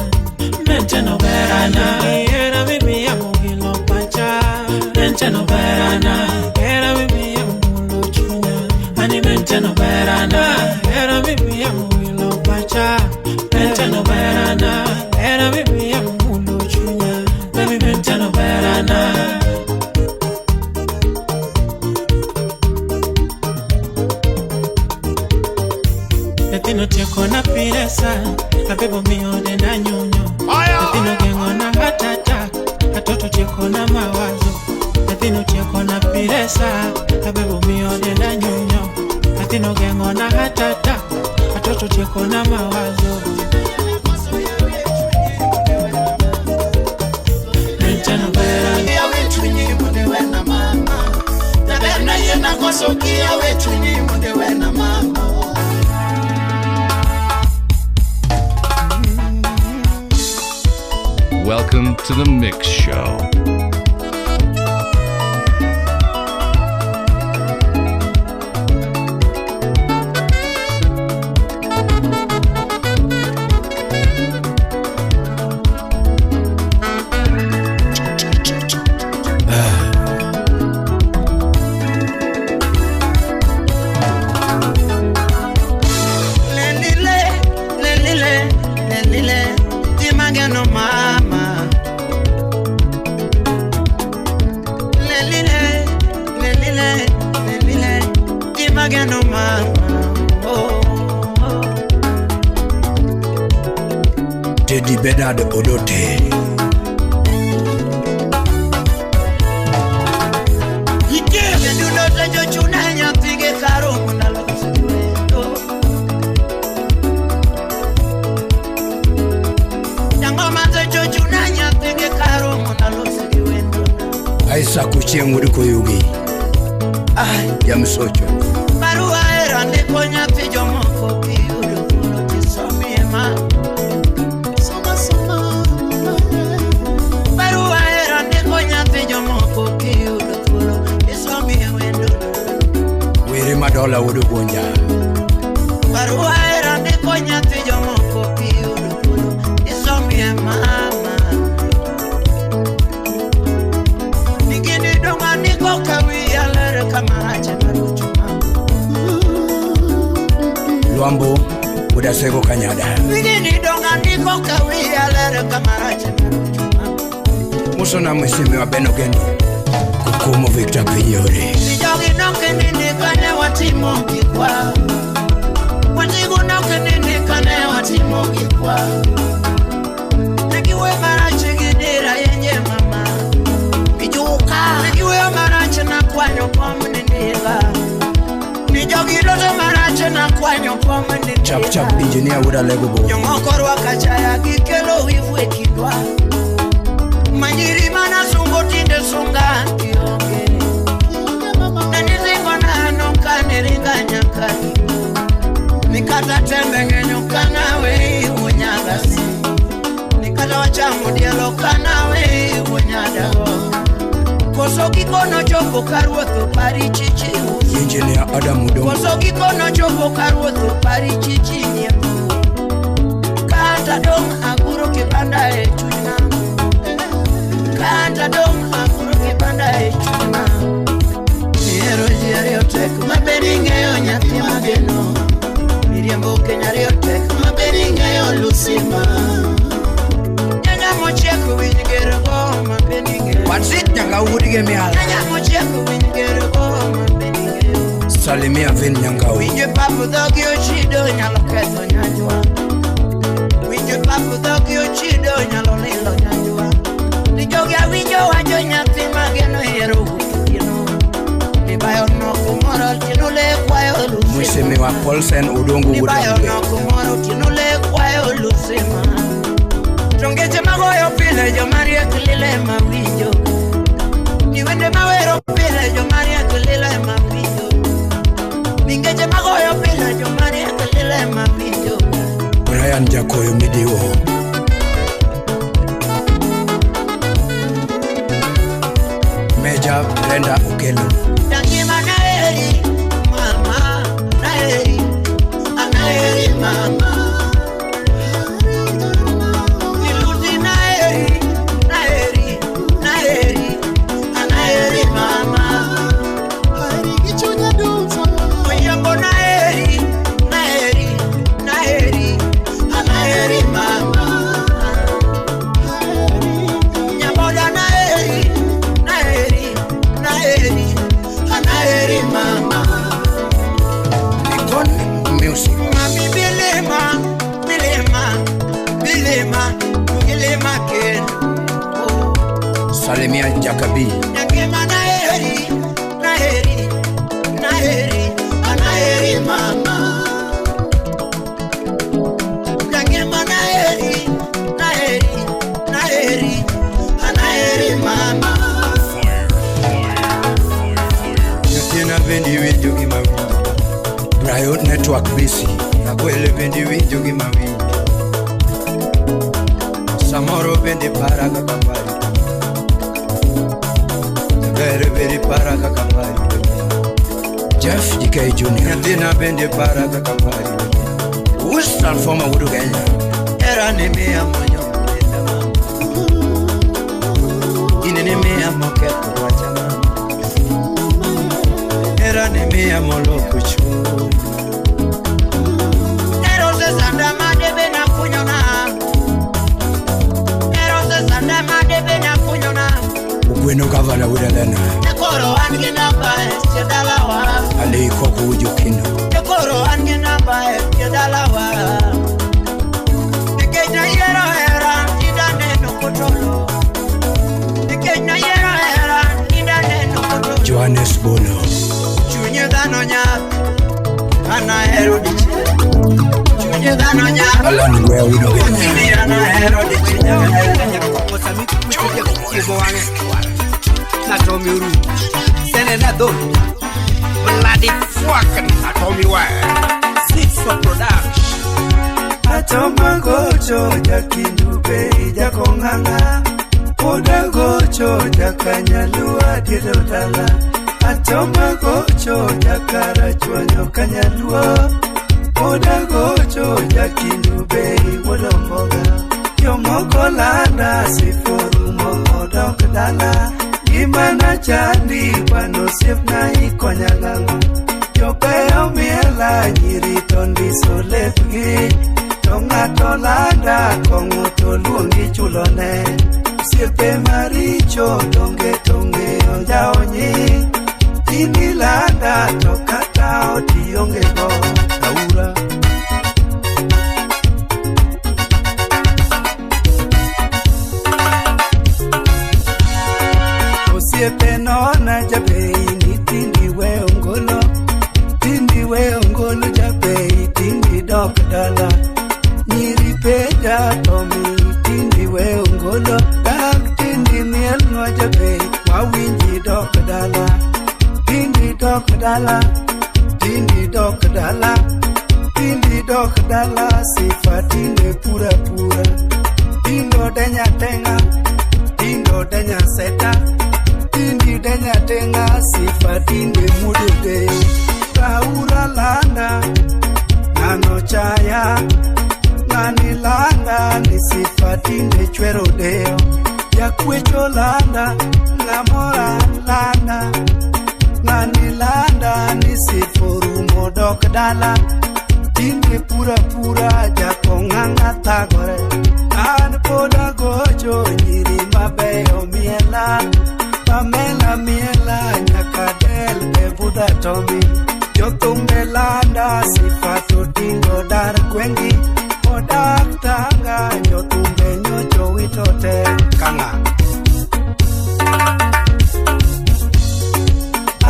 Menchano berana Era mimiya mogilo pacha Menchano berana Era mimiya momulo chunya Ani menchano berana Era mimiya mogilo pacha Menchano berana Era mimiya momulo chunya Baby menchano berana. Nyathino tieko na piresa Abebo miyo denda nyunyo Nyathino geng'o na heart attack Atoto tieko na mawazo Nyathino tieko na piresa Abebo miyo denda nyunyo Nyathino geng'o na heart attack Atoto tieko na mawazo Menchano berana Kia wetu nyi munde wena mama Taberna yena koso kia wetu nyi munde wena mama. Welcome to the Mix Show. Lelile, lelile, lelile, timageno mama. Lelile, lelile, lelile, timageno mama. Oh, oh. Teddy Bernard Odote. Kenduno tenjo chuna nyathige karo mondalo siwendo. Nyangoma tenjo chuna nyathige karo mondalo siwendo. Isaac Ochieng' wuod Koyugi. Jamsocho. Barua era ndiko nyathi jomoko kiyudo thuolo tisomie ma. Soma soma. Barua era ndiko nyathi jomoko kiyudo thuolo tisomie wendo. Were Madola wuod Ogonja. Barua era ndiko nyathi jomoko kiyudo thuolo tisomie mama. Nigini donga niko kawiya lere kamaracha marucho mama. Luambo wuod Asego Kanyada. Nigini donga niko kawiya lere kamaracha marucho mama. Musona mheshimiwa Ben Ogendo. Kukumo Victor Pinyore. Nijogi nokenini kane watimo gikwa. Watigo nokenini kane watimo gikwa. Negiwe marache gidira yenye mama. Kijuka. Negiwe marache na kwanyo pomni niga. Nijogi loto marache na kwanyo pomni niga. Chap chap engineer wuod Alego Bo. Jomoko rwako achaya gikelo wivu e kindwa. Manyiri mana sungo tinde sunga kionge. Nanizingo nano kaniringa nyakani. Nikata tembe ng'enyo kanawe unyagasi. Nikata wachamu dielo kanawe unyadago. Koso gikono chopo karuoth pari chichi uso. Engineer Adam Udongo. Koso gikono chopo karuoth pari chichi nyiepo. Kata dong' aguro kibanda e chunyna. Kata dong' aguro kibanda e chunyna. Ihero ji ariyo tek maber ing'eyo nyathi mageno. Miriambo Kenya ariyo tek maber ing'eyo Lusima. Nyanya mochiek winj gergo maber ing'eyo. Patrick Nyangau wuod Gemial. Nyanya mochiek winj gergo maber ing'eyo. Salimia Vin Nyangau. Winjo papo dhogi ochido nyalo ketho nyanjwa. Winjo papo dhogi ochido nyalo lilo nyanjwa. Ni jogi awinjo wacho nyathi mageno hero otieno. Ni bayo no kumoro otieno le kwayo Lusima. Mheshimiwa Paulsen Odongo Ni wuod bayo Angwe. no kumoro otieno le kwayo Lusima. To ngeche magoyo pile jomariek lile mawinjo. Ni wende mawero pile jomariek lile mawinjo. Ni ngeche magoyo pile jomariek lile mawinjo. Brian Jakoyo Midiwo. Okelo. Nangima naheri mama, naheri, anaheri mama. Niluzi naheri, naheri, naheri, anaheri mama. Oyambo naheri, naheri, naheri, anaheri mama. Nyaboda naheri, naheri, naheri, anaheri mama. Nikon Music. Mami bilema, bilema, bilema, bilema kendo. Salimia Jakabi. Nangima naheri, naheri, naheri, anaheri mama. Nangima naheri, naheri, naheri, anaheri mama. Nyathina bende iwinjo gima winjo. Brayo Network BC. Agwele bende iwinjo gima winjo. Samoro bende para kaka pari. Jaber bende para kaka pari. Jeff DK Jr. Nyathina bende para kaka pari. Us transformer wudu Kenya. Era ni miya monyo denda mama. Gini ni miya moketho pacha mama. Era ni miya moloko chuny. Ero sesanda madebe na kunyona. Ero sesanda madebe na kunyona. Ugweno gavana wudelena. Nekoro an gi namba e tie dalawa. Ali koko wujo kino. Nekoro an gi namba e tie dalawa. Nikech nayiero hera tinda neno kotolo. Nikech nayiero hera tinda neno kotolo. Johannes Bono. Chuny dhano nyak, an ahero dichiel. Chuny dhano nyak, Alan Ngwea wudo Kenya. an ahero dichiel. Bloody fucking Atomi Wire. Six for production. Achoma gocho jakindu bei jakong'ang'a Oda gocho jakanyalua diere odala Achoma gocho jakarachuonyo kanyaluo Oda gocho jakindu bei wuodomboga Jomoko landa siforumo odok dala Gimana chandi bwana osiepna ikonya nang'o Jobeyo miela nyiri to ndiso lepgi To ng'ato landa kong'o to luongi chulone Osiepe maricho donge tong'eyo njaonyi Tini landa to kata oti onge go aura Osiepe nona jabei ni tindi we ongolo Tindi we ongolo jabei tindi dok dala Nyiri peja tomi tindi we ongolo Dak tindi mielnwa jabei wawinji dok dala Tindi dok dala Tindi dok dala Tindi dok dala sifa tinde pura pura Tindo denya tenga Tindo denya seta Tindi denya tenga sifa tinde mudude Kaura landa nano chaya Ngani landa ni sifa tinde chwero deo Jakwecho landa ngamora landa Ngani landa ni siforumo dok dala Tinde pura pura jakong'ang'a thagore An pod agocho nyiri mabeyo miela Pamela miela nyaka del be budha tomi Jothumbe landa sifa to tindo dar gwengi Odak tanga jothumbe nyocho wito te kanga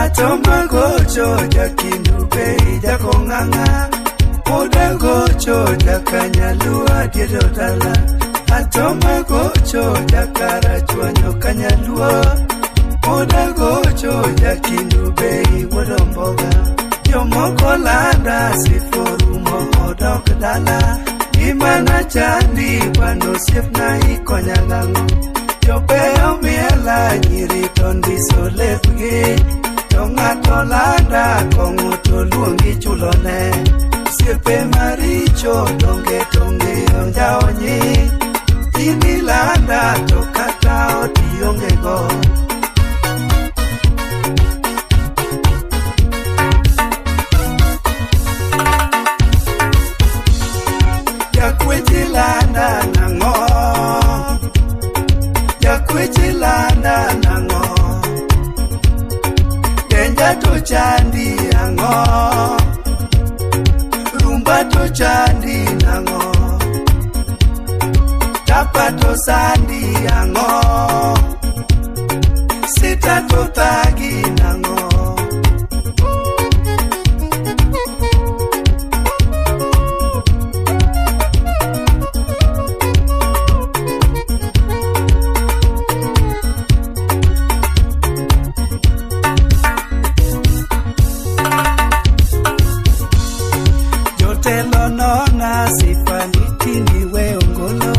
Achoma gocho jakindu bei jakong'ang'a Oda gocho jakanyalua diere odala Achoma gocho jakarachuonyo kanyaluo Oda gocho jakindu bei wuodomboga Jomoko landa siforumo odok dala Gimana chandi bwana osiepna ikonya nang'o Jobeyo miela nyiri to ndiso lepgi To ng'ato landa kong'o to luongi chulone. Osiepe maricho donge to ng'eyo njaonyi. Inilanda to kata odi onge go. Jakweche landa nang'o? Jakweche landa nang'o? Denja to chandi ang'o? Rumba to chandi nang'o? Tapa to sandi ang'o? Sita to thagi nang'o? Jotelo nona sifa ni tindi we ongolo.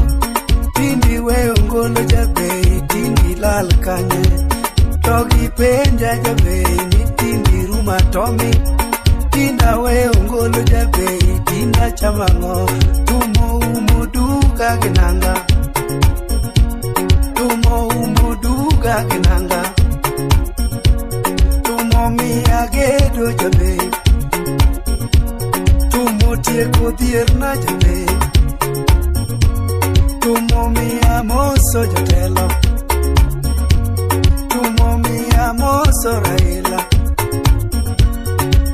Tindi we ongolo jabei tindi lal kanye. To gipenja jabei ni tindi ruma tomi. Tinda we ongolo jabei tinda chamang'o. Tumo umo duka ginanga. Tumo umo duka ginanga. Tumo miya gedo jabei. Tumo tieko dhier na jabei. Tumo miya moso jatelo. Tumo miya moso Raila.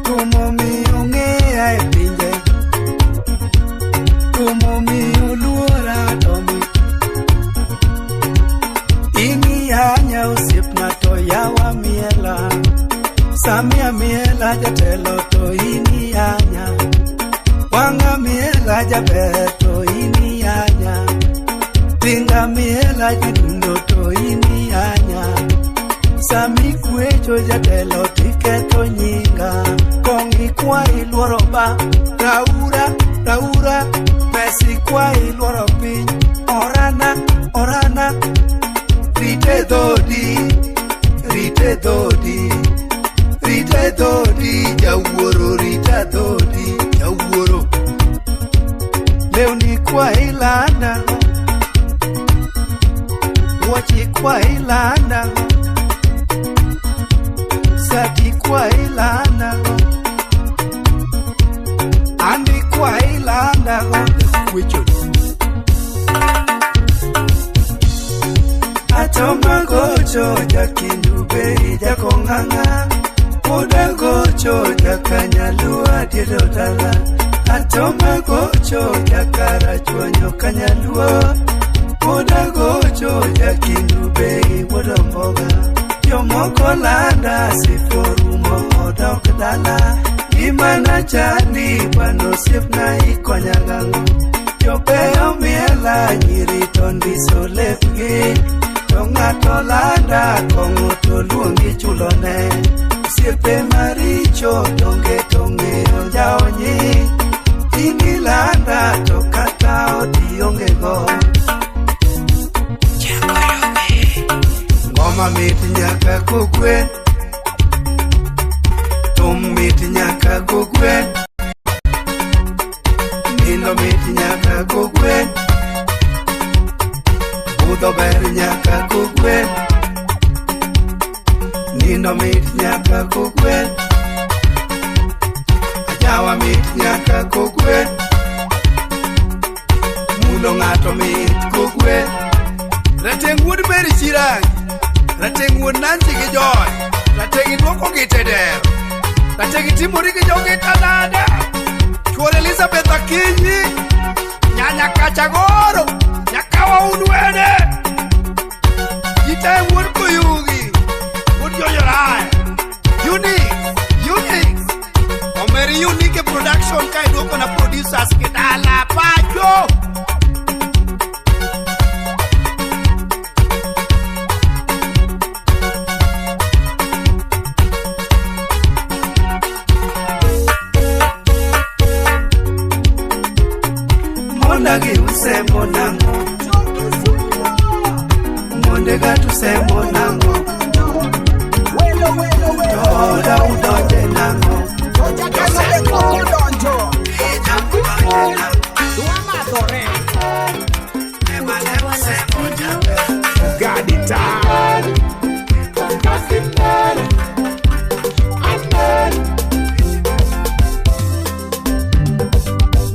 Tumo miyo ng'eya e pinje. Tumo miyo luora tomi. Ing'iyanya osiepna to yawa miela. Samia miela jatelo to iniyanya. Wanga miela jaber to iniyanya. Tinga miela jadundo to iniyanya. Sami kwecho jatelo tiketho nyinga. Kong ikwayi luoro ba. Raura, raura. Pesi kwayi luoro piny. Orana, orana. Rite dhodi, rite dhodi. Rite dhodi, jawuoro rita dhodi, jawuoro. Lewni kwayi landa. Wuoche kwayi landa. Sati kwayi landa. Andi kwayi landa. Kwecho. Achoma gocho jakindu bei jakong'ang'a. Oda gocho jakanyaluo diedo dala. Achoma gocho jakarachuonyo kanyaluo. Oda gocho jakindu bei wuod omboga. Jomoko landa siforumo odok dala. Gimana chandi bano osiepna ikonya gang'o. Jobeyo miela nyiri to ndiso lepgi. To ng'ato landa kong'o to luongi chulone. Osiepe maricho donge to ng'eyo njaonyi. Inilanda to kata odi onge go. Ngoma mit nyaka kogwen. Thum mit nyaka kogwen. Nindo mit nyaka kogwen. Budho ber nyaka kogwen. Nindo mit nyaka kogwen. Ajawa mit nyaka kogwen. Mulo ng'ato mit kogwen. Rateng' wuod Mary Chirangi, rateng' wuod Nancy gi Joy, rateng' iduoko gi tedero, rateng' itimori gi jogi tanada, chuor Elizabeth Akinyi, nyanya Kachagoro, nyakawa un wede, jitae wuod Koyugi, wuod Joyoraya, Unix, Unix, Omeri Unique Production ka iduoko na producers gi dala pacho. Monagi usemo nango. Mondega tusemo nango. Joda udonje nang'o?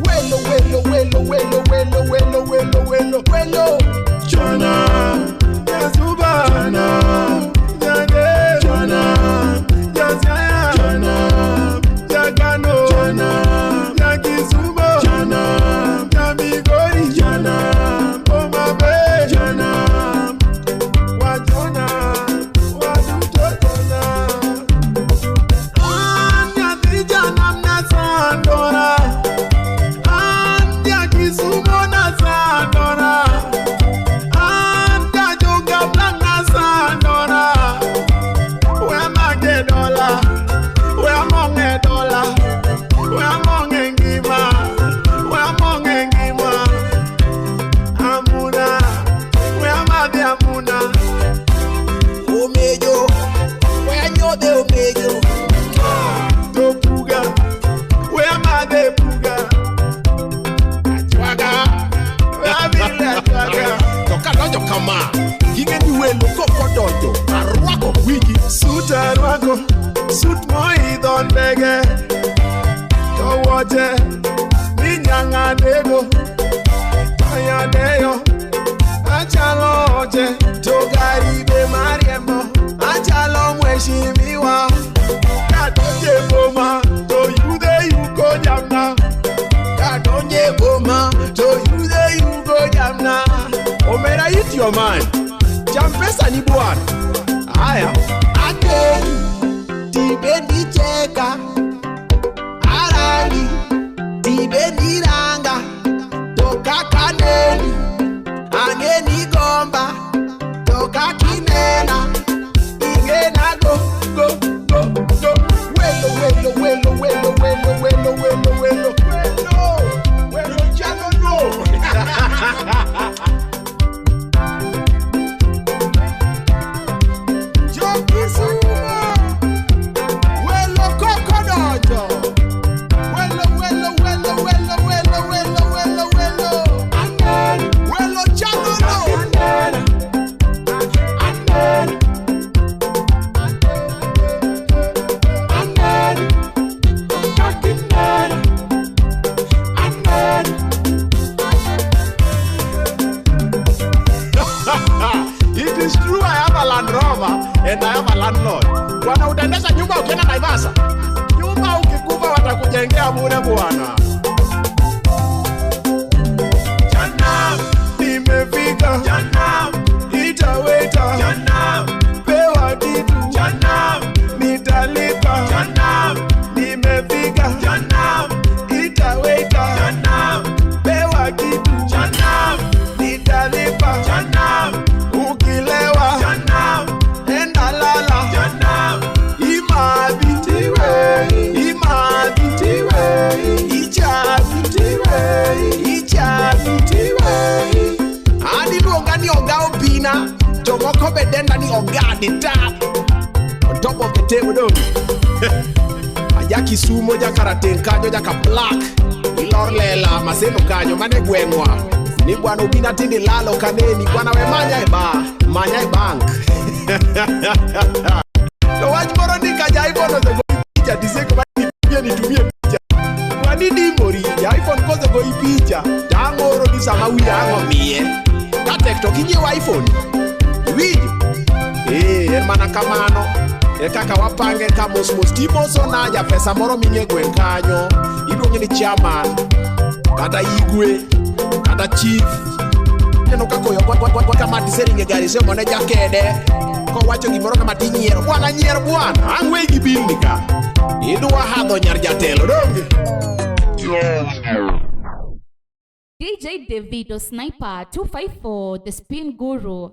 Welo, welo, welo, welo, welo, welo, welo, welo, welo. Jona, Yazuba, Jona, Jade, Jona, Josiah, Jona, Jagano, Jona, Yakisumo, Jona, Yamigori, Jona, Omabe, Jona, Wajona, Waduto Jona. Anya Tijana Mnasandora, Anya Kisumo Nasandora. Omejo, where you de omejo? Topuga, where ma de puga? Achwaga, where achwaga? To kadonjo kama, ging'e ni welo kokodonjo, arwako wigi. Suit arwako, suit moidho ndege, to wuoche ni nyang'anego, to achalo oche, to gari be mariembo, achalo mheshimiwa. Kadonje boma, to yudhe yuko jamna. Kadonje boma, to yudhe yuko jamna. Omera eat your man. Cham pesa ni bwana. Haya. Ate, tibendi cheka, arangi, tibendi ranga, toka kaneni, angeni gomba, toka kinena, ingena go, go, go, go. Welo, welo, welo, welo, welo, welo, welo, welo, welo, welo, chalo no. It is true I have a Land Rover and I have a landlord. Bwana utaendesha nyumba ukienda Naivasha. Nyumba ukikufa watakujengea bure bwana. Jana nimefika, jana itaweta, jana pewa kitu, jana nitalipa, jana nimefika, jana itaweta, jana pewa kitu, jana nitalipa, jana ukilewa, jana enda lala, jana imabi tiwe, imabi tiwe, ichabi tiwe, Ichabi tiwe. Adi luonga ni oga obina, jomoko be denda ni oga the tap. On top of the table dong. Aja Kisumo, ja Karateng kanyo, ja ka Black. Ilor lela, Maseno kanyo, mane gweng'wa. Ni bwana Obina tinde lalo kaneni, bwana we manya e bar, manya e bank. To wach moro ni ka ja iPhone osego picha, tiseko ma nitumie picha. Kwani dimori, ja iPhone kosegoi picha, to ang' oro ni sama wiya ang' omiye. Ka tek to kinyiew iPhone. Iwinjo? Eh, en mana kamano. E kaka wapange ka mos mos timoso na ja pesa moro ming'e gweng' kanyo. Iluonge ni chairman, kata igwe, kata chief. Ineno ka koyo go kama tiseringe gari semo ne jakede. Kowacho gimoro kama tinyiero. Bwana nyier bwana, ang' wegi bilni ka. Idwa hadho nyar jatelo, donge? DJ Davido Sniper 254, the Spin Guru.